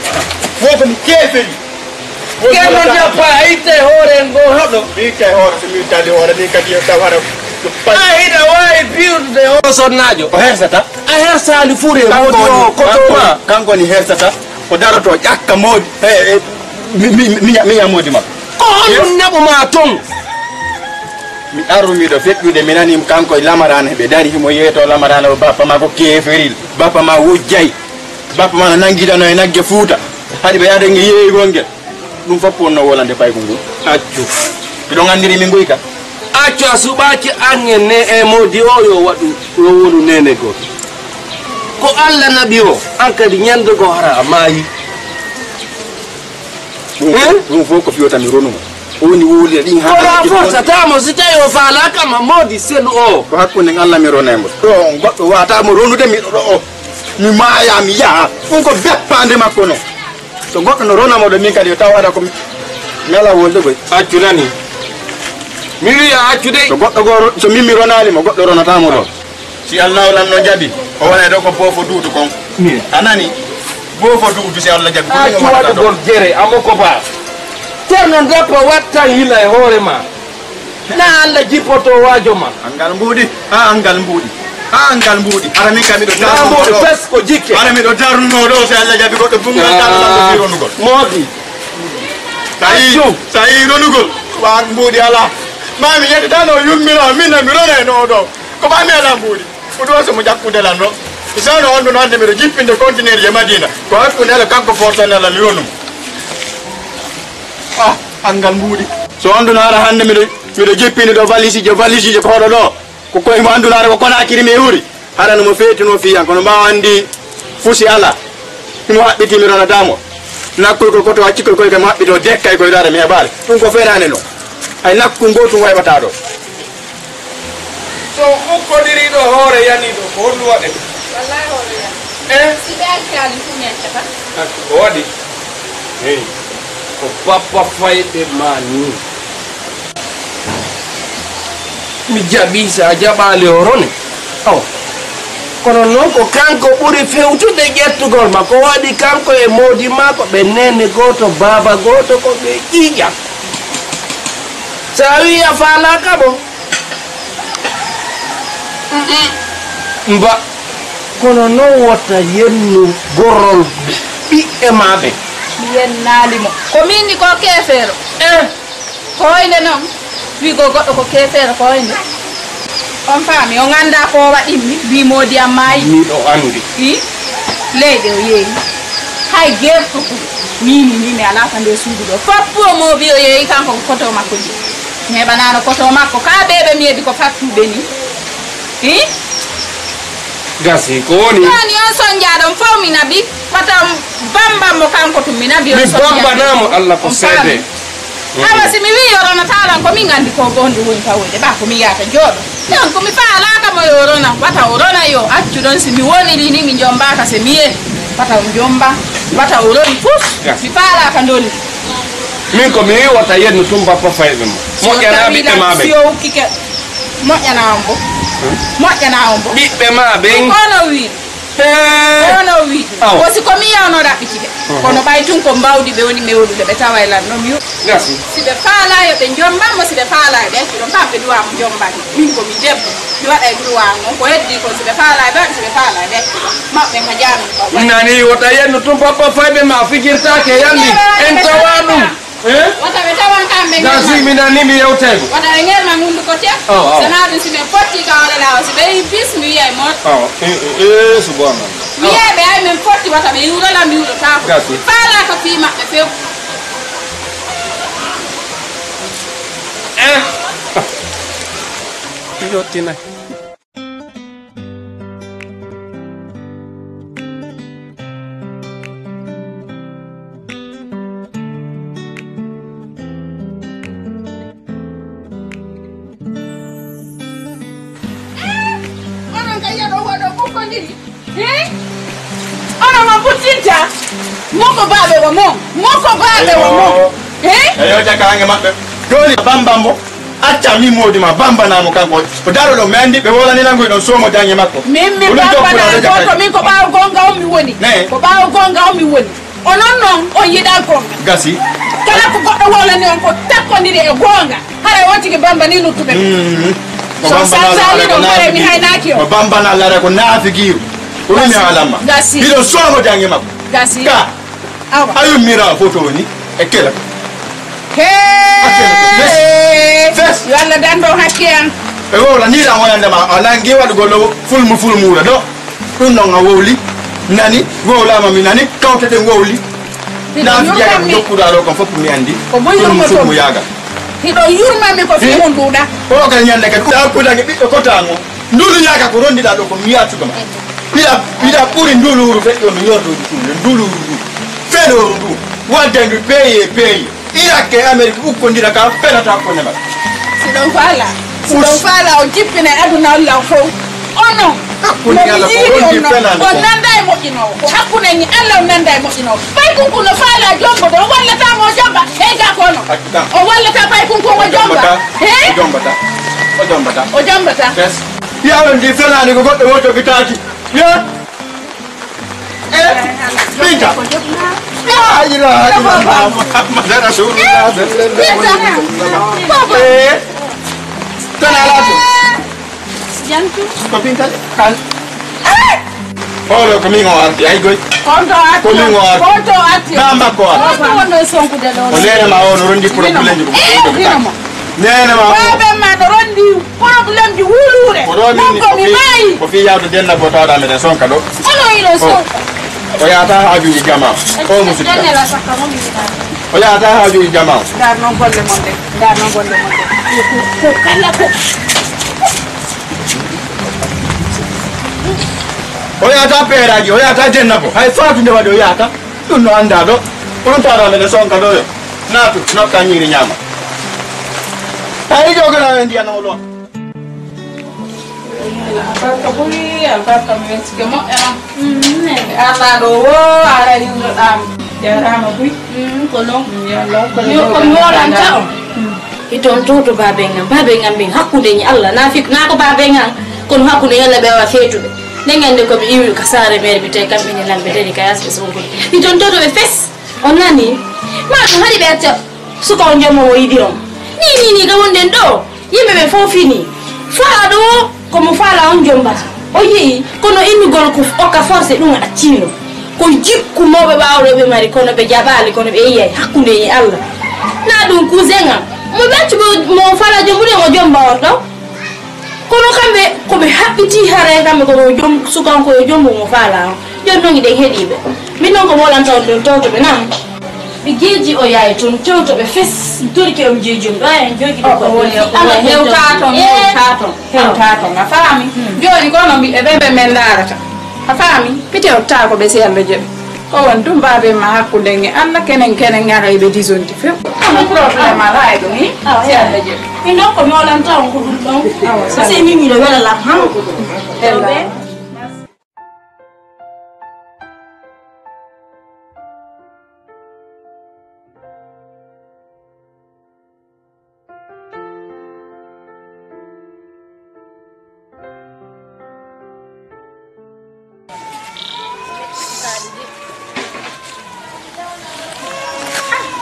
Wo ko mi keeferi. Ceerno Jappa, a itte hoore ngo hoɗo. Mi itte hoore, so mi ittali hoore, min kadi yo taw hara. A hiɗa waawi piwdude o sonnaajo. O hersata. A hersaali fure, kanko woni o, koto ma. Kanko woni hersata. Ko daroto ƴakka moodi. E, e, mi, mi, mi, mi, miña moodi makko. Ko honɗum naɓu ma toon? Mi arru miɗo feƴƴude, mi nani kanko e Lamarana, ɓe dari himo yeeto Lamarana, o bappa ma ko keeferil, bappa ma wujjay, bappa ma no nanngidano e nagge Fuuta, haɗi ɓe yaade nge yeeyugol ngel. Ɗum fof wonno wolande paykol ngol. Accu. Miɗon anndiri min ngoy ka. Accu a suɓaaki an e ne e moodi o yo waɗu, yo wonu nene gooto. Ko Alla naɓi o, an kadi ñande goo hara a maayi. Ɗum fof, ɗum fof ko fiyota mi ronu mo. O woni wowlira ɗin haa kono a fortataamo si tawi o faalaaka ma moodi selu o. Ko hakkunde Allah mi rona e mo. Ɗo on goɗɗo wata mo ronude miɗo ɗo o. Mi maaya mi yaha. Ɗum ko beppaande makko non. So goɗɗo no rona mo ɗo min kadi o taw ada ko mi ala wolde koy. Accu nani. Mi wiya accu dey. So goɗɗo goo ro-, so min mi ronaali mo, goɗɗo ronata mo ɗo. Si Allahu lan no jaɓi, o wona ɗo ko boofo duudu kon. Min. A nani? Boofo duudu si Allah jaɓi. A cuwaɗugol jere, amo ko ba. Ceerno Ndoppa wattan yila e hoore ma. Na Allah jippoto waajo ma. Angal mbuuɗi, a angal mbuuɗi. A angal mbuuɗi. Hara min kam miɗo darnuno ɗo. Pes ko jikke. Hara miɗo darnuno ɗo si Allah jaɓi goɗɗo bungal darnugal ɗo fironugol. Moodi. Sa yi, sa yi ronugol. Wa mbuuɗi ala. Ma mi yettata no yummira, min na mi rona e no ɗo. Ko ɓami ala mbuuɗi. Ko ɗo so mo ƴakkude lan ɗo. Mi sano on ɗum hannde miɗo jippinde conteneur je Madina. Ko hakkunde ala kanko fortane ala mi wonum. Ah, angal mbuuɗi. So on ɗum hara hannde miɗo, miɗo jippinde ɗo valise je, valise je ko hoɗo ɗo. Ko koye mo annduno hara ko Konaakiri mi uri. Hara no mo feetuno fiyan, kono mbawa anndi fusi ala. Himo haɓɓiti mi ronata mo. Nakkol ko koto accikol koye kam haɓɓito dekkay koye ɗo hara mi heɓaali. Ɗum ko ferane no. Hay nakku ngootu wayɓata ɗo. So ukkodiri ɗo hoore yani ɗo, ko honɗum waɗe? Wallahi hoore yani. Eh? Si ɓe accaali fu mi accata. Accu ko waɗi? Hey. Ko bappa fayɓe ma ni. Mi jaɓi sa jaɓaali o rone. Aw. Kono noon ko kanko ɓuri fewtude ƴettugol ma. Ko waɗi kanko e moodi ma ko ɓe nene gooto, baaba gooto, ko ɓe ƴiiƴam. Sa wii a faalaaka mo. Mm-mm. Mba, kono noon wota yennu gorol ɓiɓɓe ma ɓe. Mi yennaali mo. Ko min ni ko keefeero. Eh. Ko hoynde noon, wiigol goɗɗo ko keefeero ko hoynde. On faami, on anndaa ko waɗimmi, bii moodi am maayi. Miɗo anndi. I? Leyɗe o yeeyi. Hay geerto ko miini ni mi alaa ka nder suudu ɗo. Foppu o moobi o yeeyi kanko ko koto makko ji. Mi heɓanaano koto makko. Kaa ɓee ɓe mi heɓi ko fattuɓe ni. I? Gasi, ko woni? Ɗon yon sonjaaɗon fow mi naɓi. Wata on bamban mo kanko tun mi naɓi on sonjaaɗon. Mi bambanaamo, Allah ko seede. Awa si mi wii yo ronataa lan ko min anndi ko bonɗo woni ka wonde ɓaa ko mi yaata jooɗo. Ɗon ko mi faalaaka mo yo rona, wata o rona yo accu ɗon si mi woniri ni mi jombaaka se mi yee. Wata o jomba, wata o roni fus. Mi faalaaka ndoni. Min ko mi wii wata yennu tun bappa fayɓe mo. Moƴƴanaa ɓiɓɓe ma ɓen. Si o ukkike, moƴƴanaa on bo. Moƴƴanaa on bo. Ɓiɓɓe ma ɓen. Kono wii. Hee. Kono wii. Awa. Ko si ko mi yawno raɓɓitide. Kono ɓay tun ko mbawdi ɓe woni mewlude ɓe tawa e lan no mi. Gasi. Si ɓe faalaa yo ɓe jomban mo, si ɓe faalaa yo ɓe accu ɗon, kamɓe duwa mo jomban. Min ko mi debbo, mi waɗa e droit ngon, ko heddi kon si ɓe faalaa ɓe waɗi, si ɓe faalaa ɓe accu ɗon. Maɓɓe ka jaamin ko. Nani wota yennu tun bappa fayɓe ma fijirtaake yandi. En tawa ɗum. Eh? Wata ɓe tawan kamɓe. Gasi mi nani mi yewtego. Wata ɓe ngerma hunduko te. Awa, awa. Sana ɗum si ɓe potti ka wala lawa, si ɓe yi bis mi wiyay mon. Awa. Eh, eh, eh, subhanallah. Wiyeɓe ay min potti wata ɓe yuurola mi yuurotaako. Gasi. Faalaa ko fii maɓɓe few. Eh. Yottina. Onon kay yeɗo hoɗo ɓukkodiri. Hee? Onon on ɓuttinta? Moko baaɓe wa mon. Moko baaɓe wa mon. Hee? Eyo, jaka hange maɓɓe. Joni bambambo. Acca min moodi ma bambanamo kanko. O daro ɗo mi andi ɓe wolani lango ɗon somo dange makko. Min mi bambana goto min ko ɓaawo gonga on mi woni. Ko ɓaawo gonga on mi woni. Onon noon on yiɗa gonga. Gasi. Kala ko goɗɗo wolani on ko takkodiri e gonga. Hara o tigi bambani luttuɓe. Mm. So sansani ɗon hara mi haynaaki on. Ko bambana Allah ko naafigiru. Ko min mi haalamma. Gasi. Miɗo somo dange makko. Gasi. Ka. Awa. A yummira photo ni e kela. Fes! Fes! Yo Allah danndo hakke am. E wowla ni lan wonande ma, a nangi waɗugol ɗo fulmu fulmuura ɗo. Ɗum noon a wowli, nani, wowlaama mi nani, kawteten wowli. Hiɗo Naa yurmam mi. Jokkuɗaa ɗo kam fof mi anndi. Ko mo fulmu yurmoto fulmu mi. Yaaga. Hiɗo yurmam mi ko fii Hi? Mun ɗuuɗa. O kadi ñande kadi, ɗa kuutange ɓiɗɗo kotaango. Ndulu ñaaka ko rondiɗaa ɗo ko mi yiyata suka ma. Mbiɗa, mbiɗa ɓuri nduluuru feƴƴo no yorduuji ɗum, nduluuru ndu. Feloru ndu. Wadde ndu peeye peeye. Irak e Amerik ukkondira ka fenata ko nemal. Si ɗon faala, si ɗon faala o jippina e aduna Allah fof. Ono, hakkunde no mi Allah ko yiiri wonde on noon, fenande on ko. Nanda e moƴƴinoowo. Ko hakkunde ni Allah on nanda e moƴƴinoowo. Pay kunku no faala jombo, o wallata mo o jomba. Hey, ga ko ono. Hakka. O wallata pay kunku o jomba. Jombata. He? O jombata. O jombata. O jombata. Yes. Yawon di fenani ko goɗɗo woto bitaaki. Ya. Eh? Binta. La ilaha illallah Muhammad Rasulullah sallallahu alaihi wasallam. Eh? Kana latu. Jantu. Ko Binta kan. Olo ko min o arti ay goy. Konto atti. Ko min o arti. Konto atti. Namba ko arti. Konto wonno sonkude ɗo. O nene ma o no rondi problème ko. Eh, hino mo. Nene ma o. Babe ma no rondi. Problème ji wuluure. Ko ɗo min Makko mi fi- maayi. Ko fi yawde denna ko tawɗa meɗen sonka ɗo. Kono iɗo sonka. O yahata haajuuji jama. O musidɗo. Denna la sakka mo mi yiɗa. O yahata haajuuji jama. Ngar noon golle mon ɗe. Ngar noon golle mon ɗe. Ko, ko kala ko. O yahata peeraji, o yahata denna ko. Hay faatude waɗi o yahata. Ɗum no anndaa ɗo. Kono taara meɗen sonka ɗo yo. Naatu, nokka ñiiri ñaama. Hay jogana en ndiyan o lool. Albarka ɓuri, albarka mi wetike moƴƴa. Alaa ɗo wo, ara yurdoɗaa mi. Jarama buy. Ko noon. Yo Allah, ko Yo, ko mi wolanta on. Hiton to to baaben am, baaben am ɓen hakkunde ni Allah, na fik, na ko baaben am, kono hakkunde ni Allah ɓe wawa feetude. Nden ande ko ɓe iwi ka saare mere ɓe tawi kamɓe ne lamɓe dari ka yasɓe sonkude. Hiton to to ɓe fes, on nani? Ma ɗum haɗi ɓe acca suka on jomma o yiɗi on. Ni, ni, ni, ga wonden ɗo, yimɓe ɓe fof fini. Faa ɗo, ko mo faala on jombata. O yi'i, kono innugol ko okka forcé ɗum accino. Ko jikku mawɓe ɓaawo ɗo ɓe mari, kono ɓe jaɓaali, kono ɓe yiyay hakkunde e Allah. Na ɗum cousin am. Mo ɓe accu mo, mo faala jombude mo jomba on ɗo. Kono kamɓe, ko ɓe haɓɓiti haray kamɓe ko mo jom, sukanko e jombo mo faala on. Jon non iɗen heɗiɓe. Min non ko mo wolanta on ɗon tawto ɓe nan. Ɓe geeji o yaay toon, tewto ɓe fes, torike on jeejum, ɗo en jogi ɗo ko woni, ko Allah woni hewta toon, eh, hewta toon, hewta toon, a faami? Hmm. Jooni ko no mbiɗe ɓe, ɓe men ndaarata, a faami? Pite o taa ko ɓe si Allah jaɓi. Ko won ɗum baabe ma hakkunde nge Allah, kenen, kenen ngara e ɓe disonti few. Kono problème alaa e ɗum, hi? Awa, si Allah jaɓi. Min ɗon ko mi wolanta on ko ɗum ɗon. Awa, parce que min miɗo wela lam han. Ella.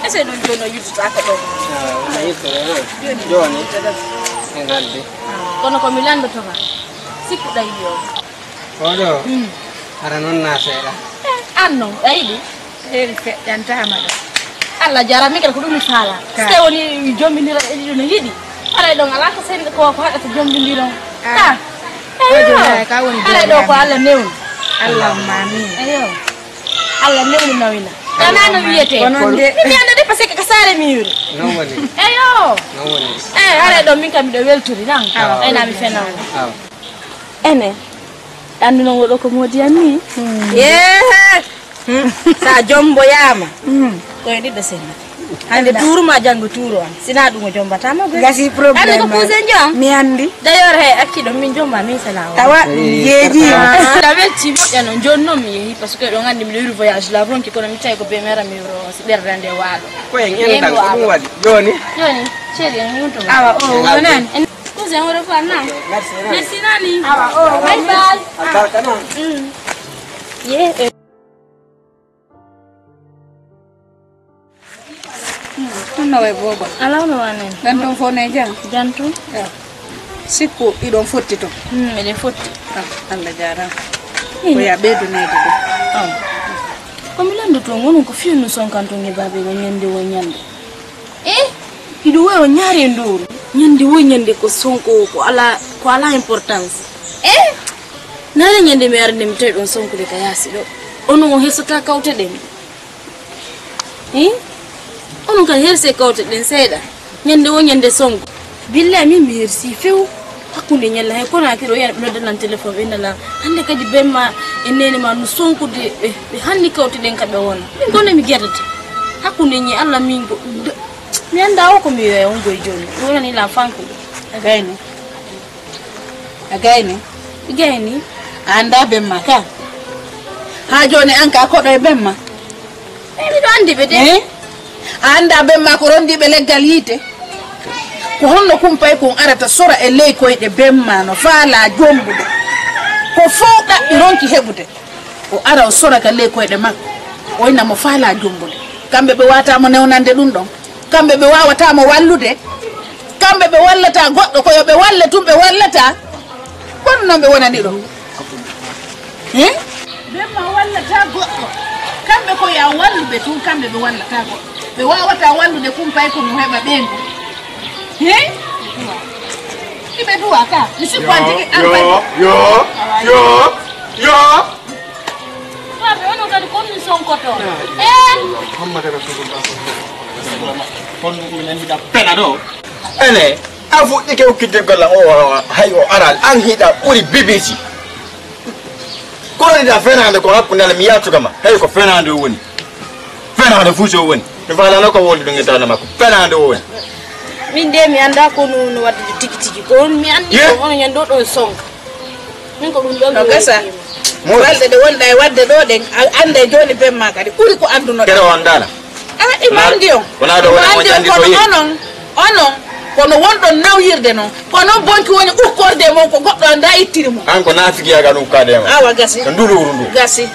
Ese ɗum jooni o yurtotako ɗo. Ah, yurtotako. Jooni. Jooni. En haldi. Kono ko mi lanndotoma. Sikkuɗa yiɗi o. Oɗo, hara noon na seeɗa. Eh, an noon, a yiɗi? Seeri feƴƴantaama ɗo. Allah jaaraama, min kadi ko ɗum mi faala. Ka. So tawi woni jombindira e ɗiɗo no yiɗi. Haray ɗon alaa ko seeɗa ko, ko haɗata jombindiron. Ah. Ka. Ko ɗum haray ka woni haray ɗo ko Allah newni. Allahumma amin. Eyo. Allah newni nawina. Tanaa no wiyetee. Ko noon de. Mi annda de, parce que ka saare mi yuri. Noon woni. Eyo. Noon woni. Eh, haray ɗon min kam miɗo weltori nan. Awa. Ayna mi fenaa. Awa. Ene, anndi noon oɗo ko moodi an ni? Yee! Sa jomboyaama, ko e ɗiɗɗo senna. Hannde tuuru ma, janngo tuuru an. Sina ɗum o jombata ma. Gasi problème. Hannde ko cousin jo an. Mi anndi. D'ailleurs, hey, acci ɗo min jomba, min sala o. Tawa ɗum jeeji. Ah, da welti moƴƴa noon. Jooni noon mi yehi, parce que ɗon anndi miɗo yuru voyage la ronki, kono mi tawi ko be mera mi wuro si ɓerda nde waalo. Ko en enɗan ko ɗum waɗi. Jooni? Jooni, chéri, en yunto. Awa, o, o nani? Cousin, au revoir, non? Merci, non? Merci, Nani. Awa, oh, bye bye. Albarka, non? Mm. Yeah. Ɗum no wayi booba? Alaa no wanen. Ɗan ɗon fof ne jam? Jam tun. Ewa. Sikku iɗon fotti toon? Mm, eɗen fotti. Ah, Allah jaaraama. Ko ya ɓeyduneede ɗum. Ah. Ko mi lanndotoo ngonun ko fiyunu sonkanton e baabe o ñande wo ñande. Eh, Hiɗum wawi o ñaare nduru. Ñande woy ñande ko Sonko ko ala, ko ala importance. Eh? Nane ñande mi arde mi tawi ɗon Sonko de ka yaasi ɗo. Ono o hesota kawte ɗen. Eh? Ono kan herse kawte ɗen seeɗa. Ñande wo ñande Sonko. Billahi min mi hersi few. Hakkunde ñalla hay kono akiro yana ɓe noddanan téléphone ɓe nana. Hande kadi bemma e nene ma no Sonko de ɓe, ɓe hanni kawte ɗen ka ɓe wona. Min gone mi gerdata. Hakkunde ñi Allah min go. Mi anndaa o ko mi wiya on goy jooni. Mi wonani la fanko. A gayni. A gayni. I gayni. A anndaa bemma ka. Haa jooni an ka koɗo e bemma. Eyi, miɗo anndi ɓe de. Eh? A anndaa bemma ko rondiiɓe leggal yiite? Ko honno kumpay kun arata sora e ley koyɗe bemma no faalaa jombude? Ko fow ɗaɓɓi ronki heɓude. O ara o sora ka ley koyɗe makko. O inna mo faalaa jombude. Kamɓe ɓe waata mo newnande ɗum ɗon. Kamɓe ɓe waawata mo wallude. Kamɓe ɓe wallata goɗɗo ko yo ɓe walle tun ɓe wallata. Kono non ɓe wonani ɗo. He? Ɓen ma wallata goɗɗo. Kamɓe ko ya walluɓe tun kamɓe ɓe wallata goɗɗo. Ɓe waawata wallude kumpay ko mo heɓa ɓen ko. He? Iɓe duwa ka. Mi sikko an tigi an kadi. Yo, yo, yo, yo. Faaɓe, onon kadi ko min sonkoto. Eh? Muhammad Rasulullah. Kono minen mbiɗa pena ɗo. Ene, a fuɗɗike okkitde golla o, o, hay o aral. An hiɗa ɓuri B B C. Kono ɗiɗa fenaande ko hakkunde Allah mi yaltuka ma. Hey, ko fenaande o woni. Fenaande fuu so woni. Mi faalano ko woni ɗum e dawla makko. Fenaande o woni. Min de mi anndaa ko no, no waɗde tigi tigi. Ko on mi anndi Ye? Ko on ñande ɗon sonka. Min ko ɗum ɗon No mi gasa. Wonti. Mo- Balɗe ɗe wonɗa e waɗde ɗo ɗen, a annday jooni bemma kadi. Ɓuri ko anndunoɗa. Kere on dala. Ah, imo anndi on. Wona ɗo Imo wona mo anndi on, janngi kono ko yi. Onon, onon, kono wonɗon nawyirde noon. Ko noon bonki woni ukkorde mon ko goɗɗo anndaa ittiri mo. An ko naafigiyaagal ukkade e ma. Awa gasi. Ko nduluuru ndu. Gasi.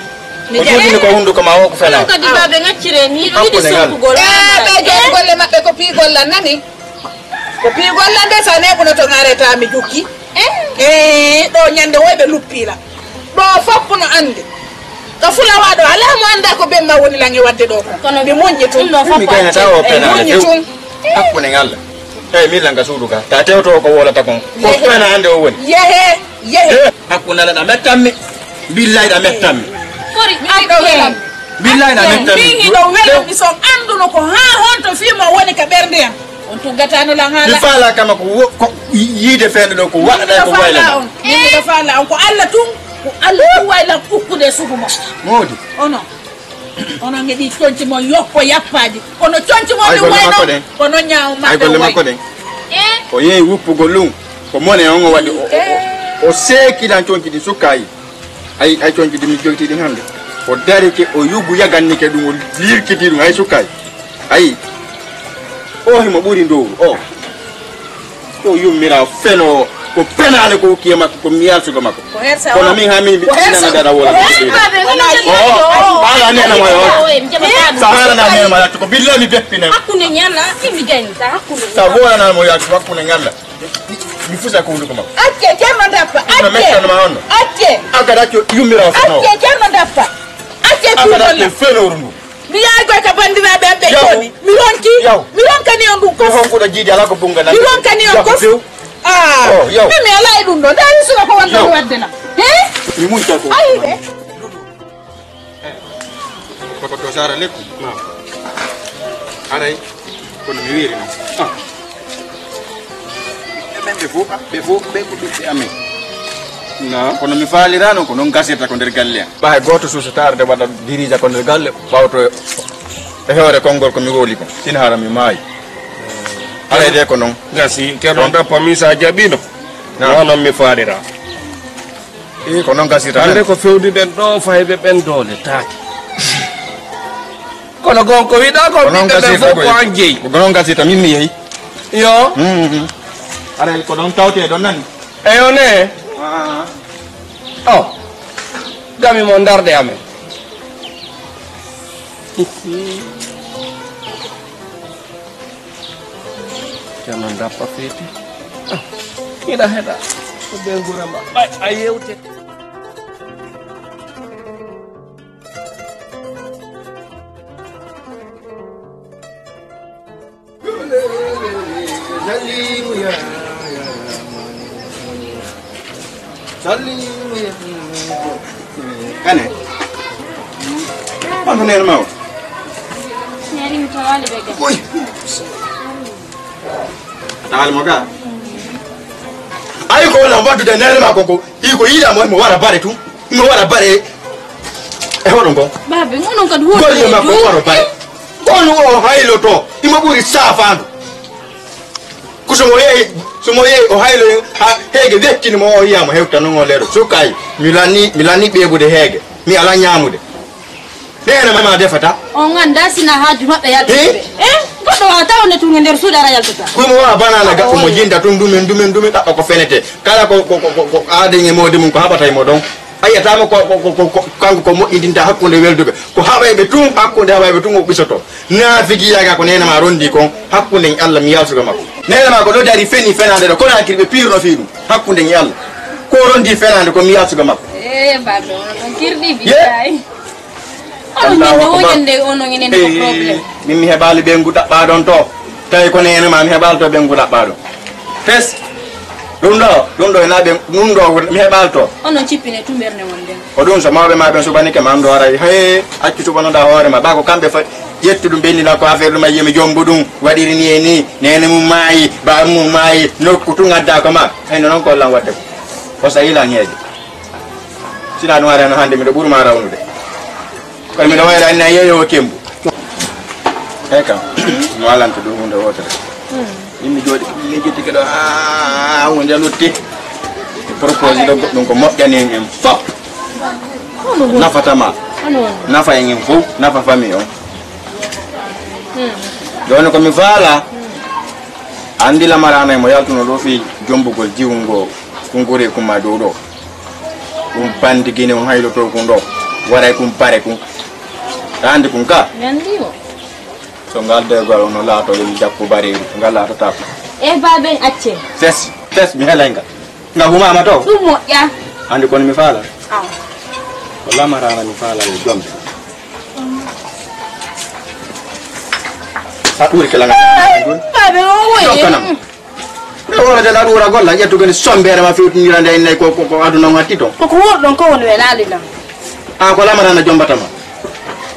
Mi Ko jogini ko hunnduko ma o ko fela. Onon kadi baabe ngaccire ni, ɗum Hakkunde yiɗi ngal. Sonkugol. Eh, ɓe jooɗi golle maɓɓe ko piigol lan nani? Ko piigol lan de, so a neeɓuno to ŋaareta mi jukki. Eh. Eh, ɗo ñande woy ɓe luppiila. Ɗo fof no anndi. Ka fulawa ɗo, alaa mo anndaa ko bemma woni lan e waɗde ɗo ko. Kono mi muññi tun. Ɗum ɗo fof Mi gaynata o Eh, penaale muññi few. Tun. Hakkunde ngal. Eyi, min lan ka suudu ka. Ta tewto ko wolata kon. Ko Yehe. Fena hannde o woni. Yehe, yehe. Eh, hakkunde ngal ɗa mettammi. Billahi ɗa mettammi. Fori Min ɗo acce. Welam. Billahi ɗa Acce. Mettammi. Min hiɗo welam, mi son annduno ko haa honto fii mo woni ka ɓernde am. On tuggatano lan Mi haala. Faala kama ko wo-, ko yiide feende ɗo ko waɗa Min ɗa ko faala wayla. On. Min ɗa faala on. Ko Allah tun, ko Allah tun wayla ukkude sugu mo. Moodi. Ono. Onon heɗi conci mon yoppo yappaaji. Kono conci mon Ay ɗum golle wayno, makko ɗen. Kono ñaawo Ay maɓɓe golle o wayi. Makko ɗen. Eh? O yehi wuppugol ɗum. Ko mone on o waɗi. O, o, o, o seeki lan conci ɗin sukkayi. Ay, ay conci ɗin mi joyti ɗin hannde. O darike o yugu yagannike ɗum o lirkiti ɗum ay sukkayi. Ayi. O himo ɓuri ndowru o. Ko yummira feno, ko penaale ko ukki e makko, ko miyal sugo makko. Ko hersa Kono o. Min haa min Ko hersa. Nana dada wala. Ko hersa. Ala nena mo yo. Sa ala na nena mo yattu ko billahi mi beppina. Hakkunde ñalla, imi gani ta hakkunde. Sa wona na mo yattu hakkunde ngalla. Mi fusa ko hunduko makko. Acce, ceerno Dappa, Kono acce. Mettan ma on. Acce. Agara ko yummira feno. Acce, ceerno Dappa. Acce Agara tuuɗo ko na. Feno rundu. Mi yahay koy ka banndiraaɓe am ɓe Yaw. Jooɗi. Mi ronki. Yaw. Mi ronkani on ɗum kof. Mi honkuɗo jiidi alaa ko bunga nan. Mi ronkani on Yaw, kof. Few. Ah. Oh, yaw. Min mi alaa e ɗum ɗo. Ndaa suka ko wonno Yaw. Waɗde na. He? Mi muñta ko. Ayi ɓe. Ko to Sara lekku. Aray. Kono mi wiiri non. Ah. Ɓe ɓen ɓe fof, ɓe fof ɓe ko ɓiɓɓe amen. Na. Kono mi faaliraano ko noon gasirta ko nder galle am. Ɓay gooto suusataare nde waɗa dirija ko nder galle, ɓawto e hoore konngol ko mi wowli ko. Sina hara mi maayi. Alay de ko noon. Gasi, Ceerno Dappa, min sa jaɓiino. Na. Noon noon mi faalira. Ii, ko noon gasirta Hannde men. Ko fewdiɗen ɗo fayɓe ɓen doole taake. Kono gon ko wiɗa ko Ko noon ɓiɓɓe ɓen gasirta fof ko koy. An jeyi. Ko noon gasirta min mi yehi. Yo. Mm, mm, mm. Aray ko noon tawte ɗon nani. Eyo ne. Ah. Oh. Gami mo darde amen. Ceerno Dappa feeti. Ah, hiɗa heɗa. Ko ɓe ngura ma. Ɓay, a yewte. Salli. Kane. Ɓandu nene mawo. Neri mi tawali ɓe ga. Oy. Tawali mo ga. Ayi ko wona waddude nene ma ko ko. Iko yiɗa mo mo wara bare tu. Mo wara bare. E hoɗon ko? Babe, onon kadi woni golle makko wara bare. Kono o hayloto. Imo ɓuri safaandu. Ko so mo yehi, so mo yehi o haylo ha heege wettini mo o yiya mo hewta non o leeɗo. Sukay, mi lanni, mi lanni ɓeebude heege. Mi ala ñaamude. Nene ma defata. On anndaa sina haaju maɓɓe yaltude. Eh? Eh? Goɗɗo waawata wonde tun e nder suudu ara yaltata. Ko mo wawa banana gaɗɗo mo jinda tun dumen, dumen, dumen ɗaɓɓa ko fenete. Kala ko, ko, ko, ko, ko aaden e moodi mum ko haɓata e mo ɗon. A yiyataama ko, ko, ko, ko, ko kanko ko moƴƴintinta hakkunde welduɓe. Ko haɓayɓe tun, hakkunde haɓayɓe tun o ɓisoto. Naafigiyaga ko nene ma rondi kon, hakkunde e Allah mi yaltuga makko. Nene ma ko ɗo dari feni fenaande ɗo, kono hakkil ɓe piirno fii ɗum, hakkunde e Allah. Ko rondi fenaande ko mi yaltuga makko. Eh, baɗɗo, on ɗon kirɗi billahi. Onon Allahu ñande o akbar. Ñande o non enen ko Eh, problème. Min mi heɓaali ɓe ngu ɗaɓɓa ɗon to. Tawi ko nene ma mi heɓaali to ɓe ngu ɗaɓɓa ɗon. Fes. Ɗum ɗo, ɗum ɗo ena ɓe, ɗum ɗo mi heɓaali to. Onon cippine tumɓerde mon nden. Ko ɗum so mawɓe ma ɓen suɓanike ma ɗum ɗo aray. Hey, accu suɓanoɗa hoore ma. Ba ko kamɓe fa ƴettu ɗum ɓenni ɗa ko affaire ɗum a yimi jombo ɗum. Waɗiri ni e ni, nene mum maayi, ba mum maayi, nokku tun adda ko ma. Hey, no non ko lan wadde ko. O sayi lan heejo. Sina ɗum ara no hannde miɗo ɓuri ma rawnude. Kono miɗo wayra anni a yeeyowo kembu. Eyi kam, mi walanto ɗum hunde wotere. Min mi jooɗi, min jettike ɗo, ah, hunde lutti. Proposé ɗo goɗɗum ko moƴƴani en en fof. Nafata ma. Nafa en en fof, nafa famille on. Jooni ko mi faala. Anndi lamaraana mo yaltuno ɗo fii jombugol jiwu ngo, kungure kuma dow ɗo. Ɗum bandi gine on hayloto kun ɗo. Waray kun bare kun. Andi kun ka? Mi anndi mo. So ngal dewgal ono laato yo mi jappu bareeru, ngal laatata ko. E baaben acce. Fes, fes mi helay ngal. Nga humama to? Ɗum moƴƴa. Andi kono mi faala? Aw. Ko lamaraana mi faala yo jombe. A ɗuuri kala ngal. Baabe o woye. Jokkanam. Ɓe wonata na ɗuura golla, ƴettu gani sombere ma fewtindira nde inne ko, ko, ko aduna on hatti to. Ko ko worɗon ko woni welaali lam. A ko lamaraana jombata ma.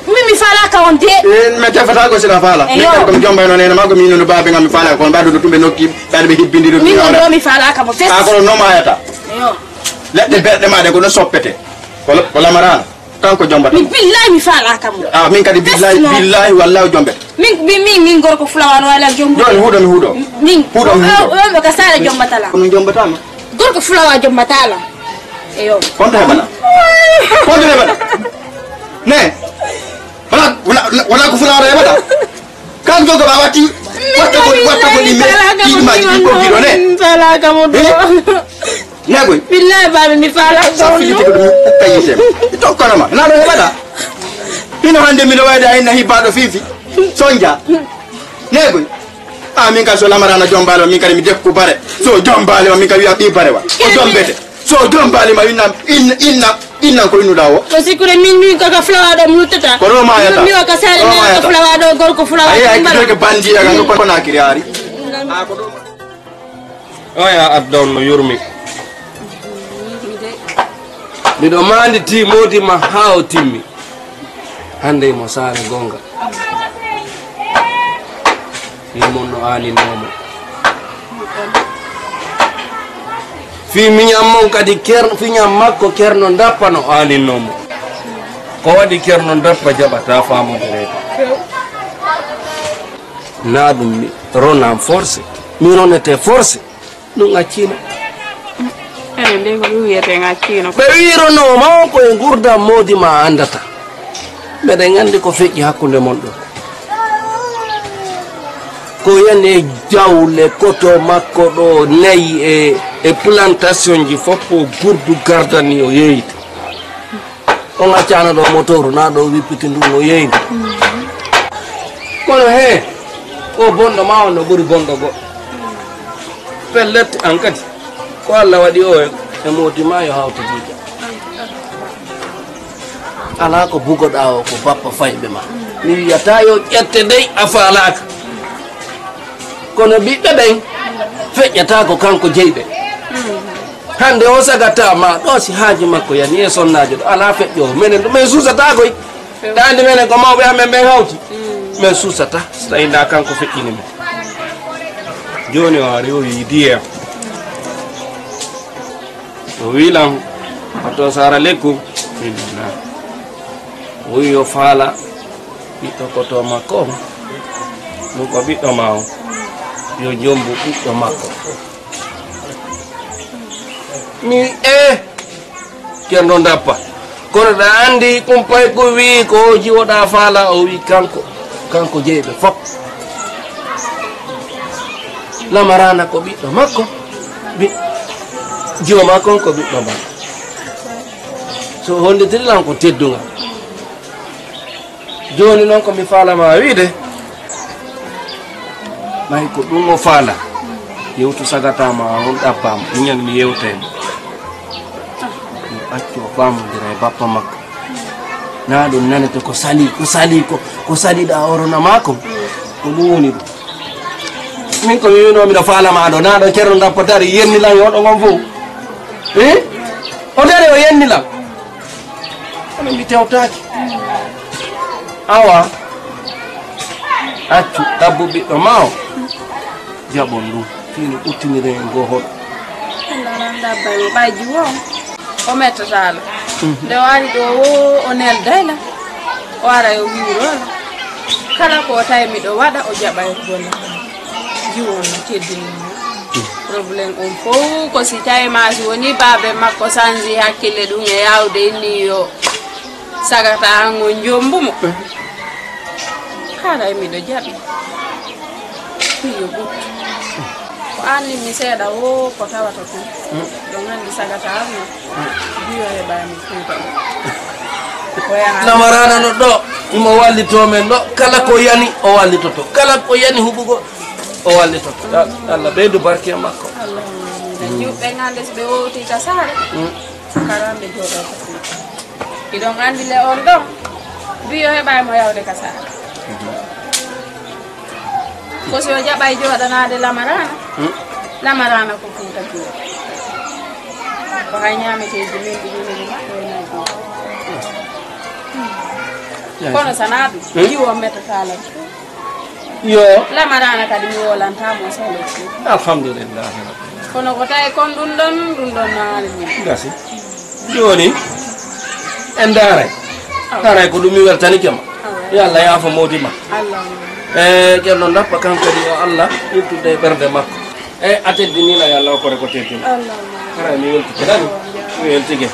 Min mi faalaka on de. Eh, mi tefata ko sila faala. Eyo. Min kadi ko mi jombayno nene ma ko mi inono baabe ngam mi faalaka on. Mbaɗu no tumɓe nokki, ɓaɗa ɓe hibbindiro. Min on ɗo mi faalaka mo fes. A ko no mayata. Eyo. Leɗɗe berɗe ma ɗe ko no soppete. Ko la-, ko lamaraana. Kanko jombata. Mi billahi mi faalaka mo. A min kadi billahi, billahi wallahi o jombete. Min, min, min, min gorko fulawa no wala jombo. Joni huɗo mi huɗo. Min. Huɗo mi huɗo. O, o, o ka sare jombatala. Ko min jombatama. Gorko fulawa jombatala. Eyo. Konto heɓata. Konto heɓata. Ne. Wala, wala, wala ko fulawa heɓata. Kan jogo ba wati. Watta ko, watta ko ni me. Ɗiɗi ma ɗiɗi ko giɗo ne. Faalaka mo ɗo. Eh? Negoy. Billahi baabe mi faalaka on. Sa filliti ko ɗum ukka yitem. Tokkono ma. Na ɗo heɓata. Hino hannde miɗo wayde a inna hibbaɗo fifi. Sonja. Negoy. A min kadi so lamaraana jombaali ma, min kadi mi dekku bare. So jombaali ma, min kadi wiya ɓii bare wa. O jombete. So jombaali ma, inna, inna, inna, innan ko innuɗa o. Ko sikkude min, min kaka fulawa ɗo mi luttata. Ko ɗo mayata. Mi wa ka sare mi ka fulawa ɗo, gorko fulawa. Ayi, ayi, kideke bandi ya kan ko kona kiri ari. A ko ɗo. Oya adda on no yurmi. Miɗo maandi ti moodi ma haa o timmi. Hannde mo saare goonga. Fii mon no aaninoomo. Fii miñam mon kadi ker-, fiñam makko Ceerno Ndappa no aaninoomo. Ko waɗi Ceerno Ndappa jaɓataa faamondireede? Naa ɗum mi ronan forcé. Mi ronete forcé. Ɗum accino. Enen de ko ɗum wiyete accino. Ɓe wiironoo ma on ko e nguurndam moodi ma anndata. Meɗen anndi ko feƴƴi hakkunde mon ɗo. Ko yani e jawle koto makko ɗo nayi e, e plantation ji fof ko gurdu gardani o yeeyde. On accano ɗo motoru na ɗo wippiti ndu no yeeyde. Kono he, o bonɗo ma on no ɓuri bonɗo goɗɗo. Pellet an kadi, ko Allah waɗi o e moodi ma yo hawti jiiga. Alaa ko bugoɗaa o ko bappa fayɓe ma. Mi wiyata yo ƴette dey a faalaaka. Kono ɓiɓɓe ɓen feƴƴata ko kanko jeyi ɓe. Hannde o sagata ma ɗo, si haaju makko yani e sonnaajo ɗo, alaa feƴƴoowo. Menen ɗo, men suusata koy. Ɗa anndi menen ko mawɓe amen ɓen hawti. Men suusata, so tawi nda kanko feƴƴini men. Jooni o ari, o wi'i diye am. O wi'i lan, "Hoto Sara Lekku?" Min na. O wi'i yo faala ɓiɗɗo koto makko on. Ɗum ko ɓiɗɗo ma on. Yo jombu ɓiɗɗo makko. Mi e Ceerno Ndappa. Kono ɗa anndi kumpay ko wi'i ko o jiwoɗa faala, o wi'i kanko, kanko jeyi ɓe fop. Lamarana ko ɓiɗɗo makko, ɓi-, jiwo makko on ko ɓiɗɗo makko. So honnditiri lan ko teddungal. Jooni noon ko mi faalama wiide, ɓay ko ɗum o faala, yewtu sagata ma on ɗabbama, miñan mi yewtay mo. Mi accu o faamondira e bappa makko. Na ɗum nanete ko sali, ko sali, ko, ko saliɗa orona ma kon. Ko ɗum woni ɗum. Min ko mi wino miɗo faalama ɗo, na ɗo Ceerno Ndappa dari yenni lan e oɗo ngon fof. Eh? O dari o yenni lan. Kono mi tewtaaki. Awa, accu ɗabbo ɓiɗɗo ma o, jaɓon ɗum. Fii no ɓuttinire en goo hoɗo. Alaa ɗabba mo ɓay jiwo o, o mettata la. Nde o ari ɗo o, o nelday la. O ara yo wiiro la. Kala ko tawi miɗo waɗa, o jaɓa e golle. Jiwo no teddini mo. Problème on fof ko si tawi ma si woni baabe makko sanji hakkille ɗum e yawde inni yo sagata an on jombu mo. Haray miɗo jaɓi. Ɗum yo ɓuttu. Ko anni mi seeɗa o ko tawata ɗum. Ɗo nganndi sagata an no. Biyo heɓaani kuuta. Ko yaha. Lamarana no ɗo, imo wallitoo men ɗo. Kala ko yani, o wallitoto. Kala ko yani huɓugol, o wallitoto. Ya Allah, ɓeydu barke makko. Allahumma amiin. Ɓe ñuɓɓe ngande si ɓe wowti ka saare. Mm. Karamɓe jooɗo ko ɗum. Hiɗon anndi le on ɗon. Biyo heɓaay mo yawde ka saare. Ko si o jaɓay jooɗanaade Lamarana. Hmm. Lamarana ko Fuuta Joor. Ko hay ñaameteeji men ɗi woni ɗi maɓɓe wona joor. Yaay. Kono sana ɗum, hmm? Jiwo mettata lan. Yo. Lamarana kadi mi wolanta mo solo. Alhamdulillahi rabbil. Kono ko tawi kon ɗum ɗon, ɗum ɗon naali min. Gasi. Jooni, en ndaaray. Haray ko ɗum mi weltanike ma. Awa. Yo Allah yaafo mawdi ma. Allah. E, Ceerno Ndappa kan kadi yo Allah ittude e ɓernde makko. E, a teddinii lan, yo Allah hokkore ko teddini. Allah. Haray mi weltike nani? Mi weltike.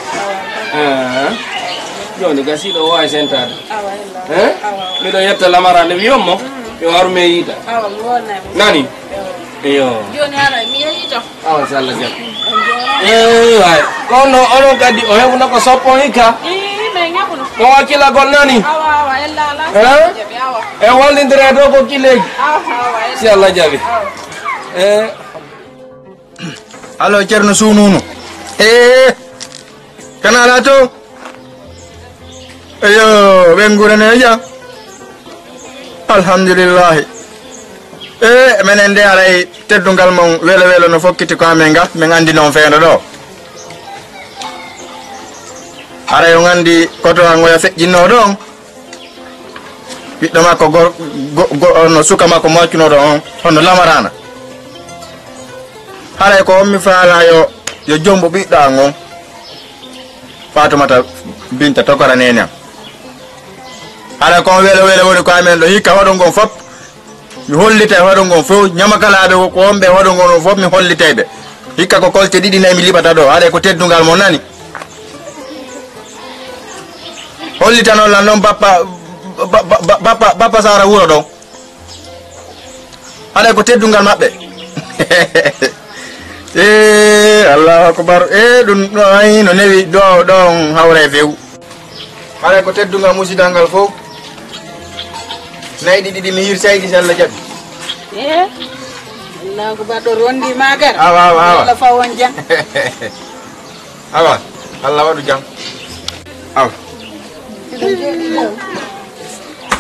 Awa. Ah. Jooni gasi ɗo waawi sentaade. Awa, Allah. Eh? Awa. Miɗo yetta Lamarana wiyon mo. Mm. Yo aru mi yiita. Awa, mi wonnay mo. Nani? Awa. Iyo. Jooni haray mi yehi to. Awa, si Allah jaɓi. Eey, waay. Kono onon kadi, o heɓuno ko soppo hikka. Ii, min heɓuno. Ko wakkilagol nani? Awa, awa, ella ala. Eh? Jaɓi, awa. E wallindire ɗo ko kileeji. Awa, awa, ella. Si Allah jaɓi. Awa. Eh. Allo, Ceerno Suunuunu. Eh. Kana ala to? Eyo, ɓen gure ne jam. Alhamdulillahi. E, menen de haray teddungal mon welo welo no fokkiti ko amen ga, min anndi noon feendo ɗo. Haray on anndi koto an oya feƴƴinno ɗon. Ɓiɗɗo makko gor-, go-, go-, ono suka makko mo accunoo ɗo on, hono Lamarana. Haray ko on mi faala yo, yo jombo ɓiɗɗo an on. Faatumata Binta tokora neene am. Hara kon welo welo woni ko amen ɗo hikka hoɗo ngon fop. Mi hollitay hoɗo ngon fof, ñamakalaaɓe ko, ko wonɓe hoɗo ngon on fof mi hollitay ɓe. Hikka ko kolte ɗiɗi nayi mi liɓata ɗo, haɗa ko teddungal mo nani. Hollitanon lan noon bappa, ba-, ba-, ba-, bappa, bappa Sara wuro ɗon. Haɗay ko teddungal maɓɓe. Eh, Allahu akbar. Eh, ɗum ɗo ay no newi ɗo, ɗo on hawra e few. Haɗay ko teddungal musidal ngal fof. Nayi ɗiɗi ɗi mi hirsayɗi si Allah jaɓi. Eh, Allahu akbar ɗo rondi magal. Awa, awa, awa. Allah faw on jam. Awa, Allah waɗu jam. Awa.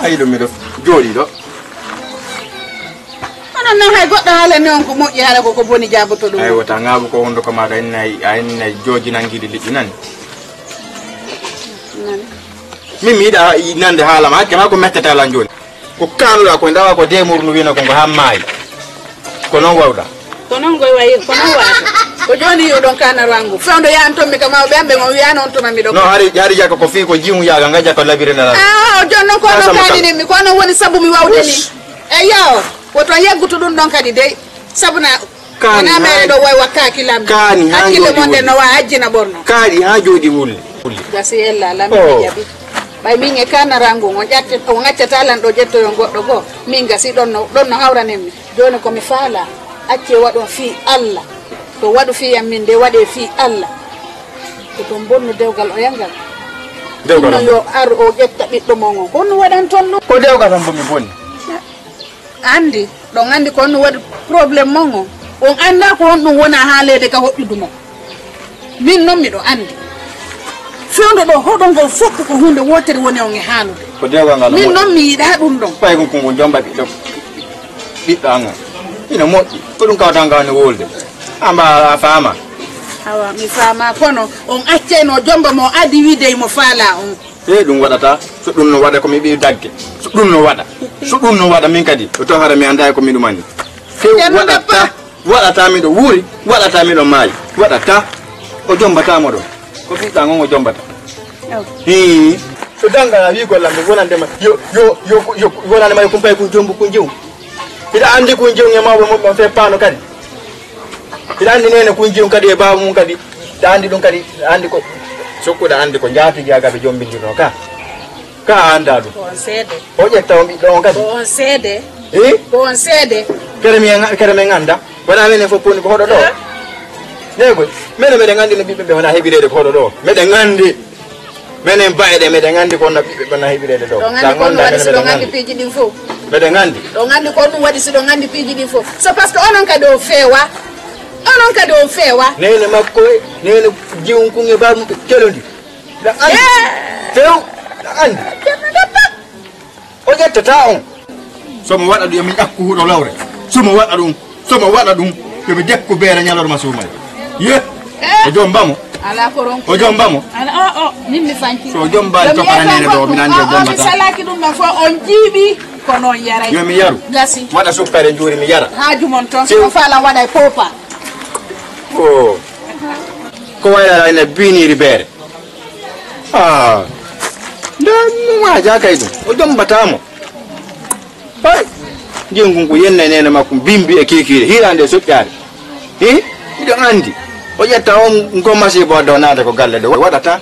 Ayi ɗum miɗo jooɗi ɗo. Kono Annan hay goɗɗo haalani on ko moƴƴi, haala ko ko boni jaaboto ɗum. Ay wota ŋaabu ko hunduko maaɗa, a inni a inni joojinangiɗi liƴƴi nani. Nani. Min mi yiɗa nande haala ma, hakke ma ko mettata lan jooni. Ko kaanuɗa ko ndawa ko demuru no wino ko ngo hammaayi. Ko non wawɗa. Ko non ngoy wayi, ko non wawata. Ko jooni yo ɗon kaana rangu. Fewndo yahan ton mi ka mawɓe am ɓe mo wiyano on tuma mi ɗo. No hari hari jaka ko fii ko jimu yaga nga jaka labire na. Ah, o jon non ko non kaani mi ko non woni sabu mi wawde ni. Eyo, woto yeggutu ɗum ɗon kadi dey. Sabu na kaani na mere ɗo way wakkaaki lam. Kaani ha hakkille jodi mon de wuli. No wa ajjina ɓorno. Kaani ha jodi wuli. Gasi ella lam. Oh. Jabi. Ɓay min e kaana rangu on ƴatte on accata lan ɗo ƴettoyon goɗɗo goo. Min gasi ɗon no ɗon no hawranen mi. Jooni ko mi faala, acce waɗon fii Alla. To waɗu fii yam min nde waɗee fii Alla. Ko ton bonnu dewgal o yangal. Dewgal. Ɗum no yo ar o ƴetta ɓiɗɗo mon on. Ko honno waɗan ton ɗum? Ko dewgal tan bo mi bonni. Anndi, ɗon anndi ko honno waɗi problème mon on. On anndaa ko honɗum wona haaleede ka hoƴƴudu mon. Min non miɗo anndi. Fewndo ɗo hoɗo ngol fof ko huunde wootere woni on e haalude. Ko dewgal ngal. Min non mi yiɗaa ɗum ɗon. Ɓay kon konngol jomba ɓiɗɗo ɓiɗɗo an on. Ina moƴƴi. Ko ɗum kawta ngal no wolde. Amba a faama. Awa mi faama kono on accayno jomba mo adi wiide mo faala on. He ɗum waɗata. So ɗum no waɗa ko mi ɓii dagge. So ɗum no waɗa. So ɗum no waɗa min kadi. O to hara mi anndaa ko mi ɗum anndi. Few waɗata. Waɗata miɗo wuuri, waɗata miɗo maayi, waɗata. O jombata mo ɗo. Ko ɓiɗɗa ngon o jombata. Hii. So dangana wi golla mbe wonande ma yo yo yo yo wonande ma yo kumpay kun jombu kun jiw. Ida andi kun jiw nge mawɓe mum ɓen fe paano kadi. Ida andi nene kun jiw kadi e baabu mum kadi. Da andi ɗum kadi andi ko sokkuɗa andi ko jaatigi aga ɓe jombindirno ka. Ka a anndaa ɗum. Ko on seede. O ƴetta on ɓiɗɗo on kadi. Ko on seede. Eh? Ko on seede. Kere mi nga- kere men annda. Wona menen fof poni ko hoɗo ɗo. Eh? Negoy. Menen meɗen anndi no ɓiɓɓe ɓe wona heɓireede ko hoɗo ɗo. Meɗen anndi. Menen bayɗe meɗen anndi ko wonna ɓiɓɓe ɓe wona heɓireede ɗo. Ɗon anndi ko ɗum waɗi si ɗon anndi piiji ɗin fof. Meɗen anndi. Ɗon anndi ko ɗum waɗi si ɗon anndi piiji ɗin fof. C'est parce que onon kadi on feewa. Onon kadi on feewa. Nene makko e nene jiwun kun e baabu kelodi. Ɗa anndi. Few. Ɗa anndi. O ƴettata on. Somo waɗa ɗum yomi ƴakku huɗo lawre. Somo waɗa ɗum. Somo waɗa ɗum. Yomi dekku beere ñalorma suumay. Ye. O jombamo. Ala koron. O jombamo. Ala o o min mi fanki. So jombaani to para nene ɗo min ande o jombata. Salaki ɗum ɗon fof on jiiɓi ko noon yaray. Yomi yaru. Gasi. Waɗa sukkare njuuri mi yara. Haaju mon toon so faala waɗa e poopa. O. Ko wayla ene biiniri beere. Ah. Nde mo waaja kay ɗum o jombataa mo. Hay. Ndiyen ngun ko yennay nene makko bimbi e kiikiire hiiraande e soƴƴaare. Hi. Miɗo anndi o ƴetta on ngo masibo adda o naata ko galle ɗo waɗata.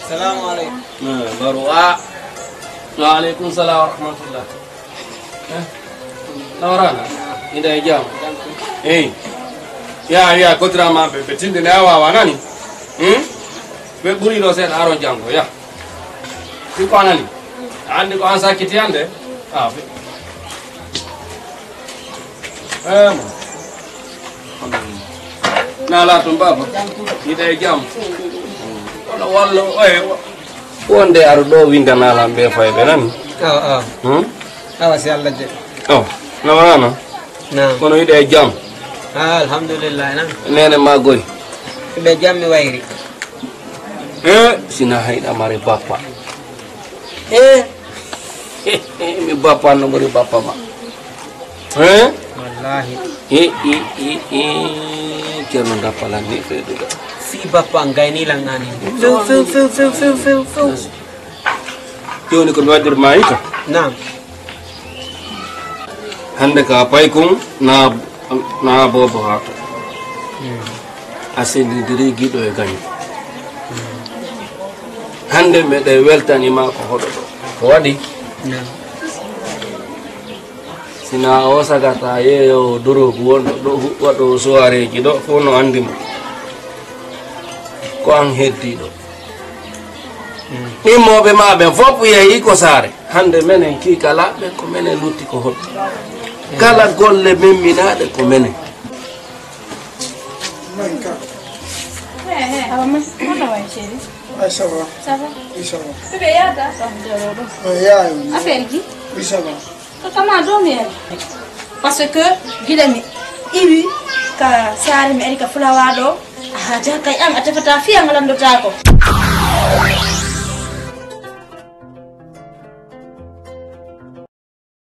Salamu aleykum. Baru a. Wa aleykum salam wa rahmatullah. Nawrana. Ida e jam. Eyi. Ya ya kotirama ɓe ɓe tindini a wawa nani. Hmm? Ɓe ɓuri ɗo seeɗa aron janngo ya. Ɗi ko anani. A anndi ko an sakkiti an de. A fe. Emo. Nala tun baba. Yiɗa e jam. Kono wallo oye. Wonde aru ɗo windana lan ɓe fayɓe nani. Awa awa. Hmm? Awa si Allah je. Oh, na warano. Na. Kono yiɗa e jam. Ah, alhamdulillah na. Nene ma goy. Ɓe jam mi wayri. Eh, sina hayɗa mare bappa. Eh. Mi bappa no ɓuri bappa ma. Eh? Wallahi. Eh, eh, eh, eh. Ceerno dappalan ni feeduɗo. Fi bappa ngayni langani. Few few few few few few few. Joni ko mi waɗir ma ito. Naam. Hande ka paykun na na bobo hato. A sendidiri giɗo e gaño. Hande meɗe weltani ma ko hoɗo ɗo. Ko waɗi? Sina o sagata yeeyo dorogu wonɗo ɗo huɓɓa ɗo soireji ɗo fof no andi mo. Ko an heddi ɗo. Immooɓe maa ɓen fof yehi ko saare. Hannde menen kiikalaaɓe ko menen lutti ko hoɗɓe. Kala golle memminaaɗe ko menen. Awa ma, hono wayi chéri? Ay, ça va. Ça va? Oui, ça va. Bébé, yaata? Euh, yaay, on- Affaire ji? Oui, ça va. Ko kama domi en. Parce que gila mi iwi ka saare mi ari ka fulawa ɗo. Aha, ja kay an a tefata fiya ngalandotaako.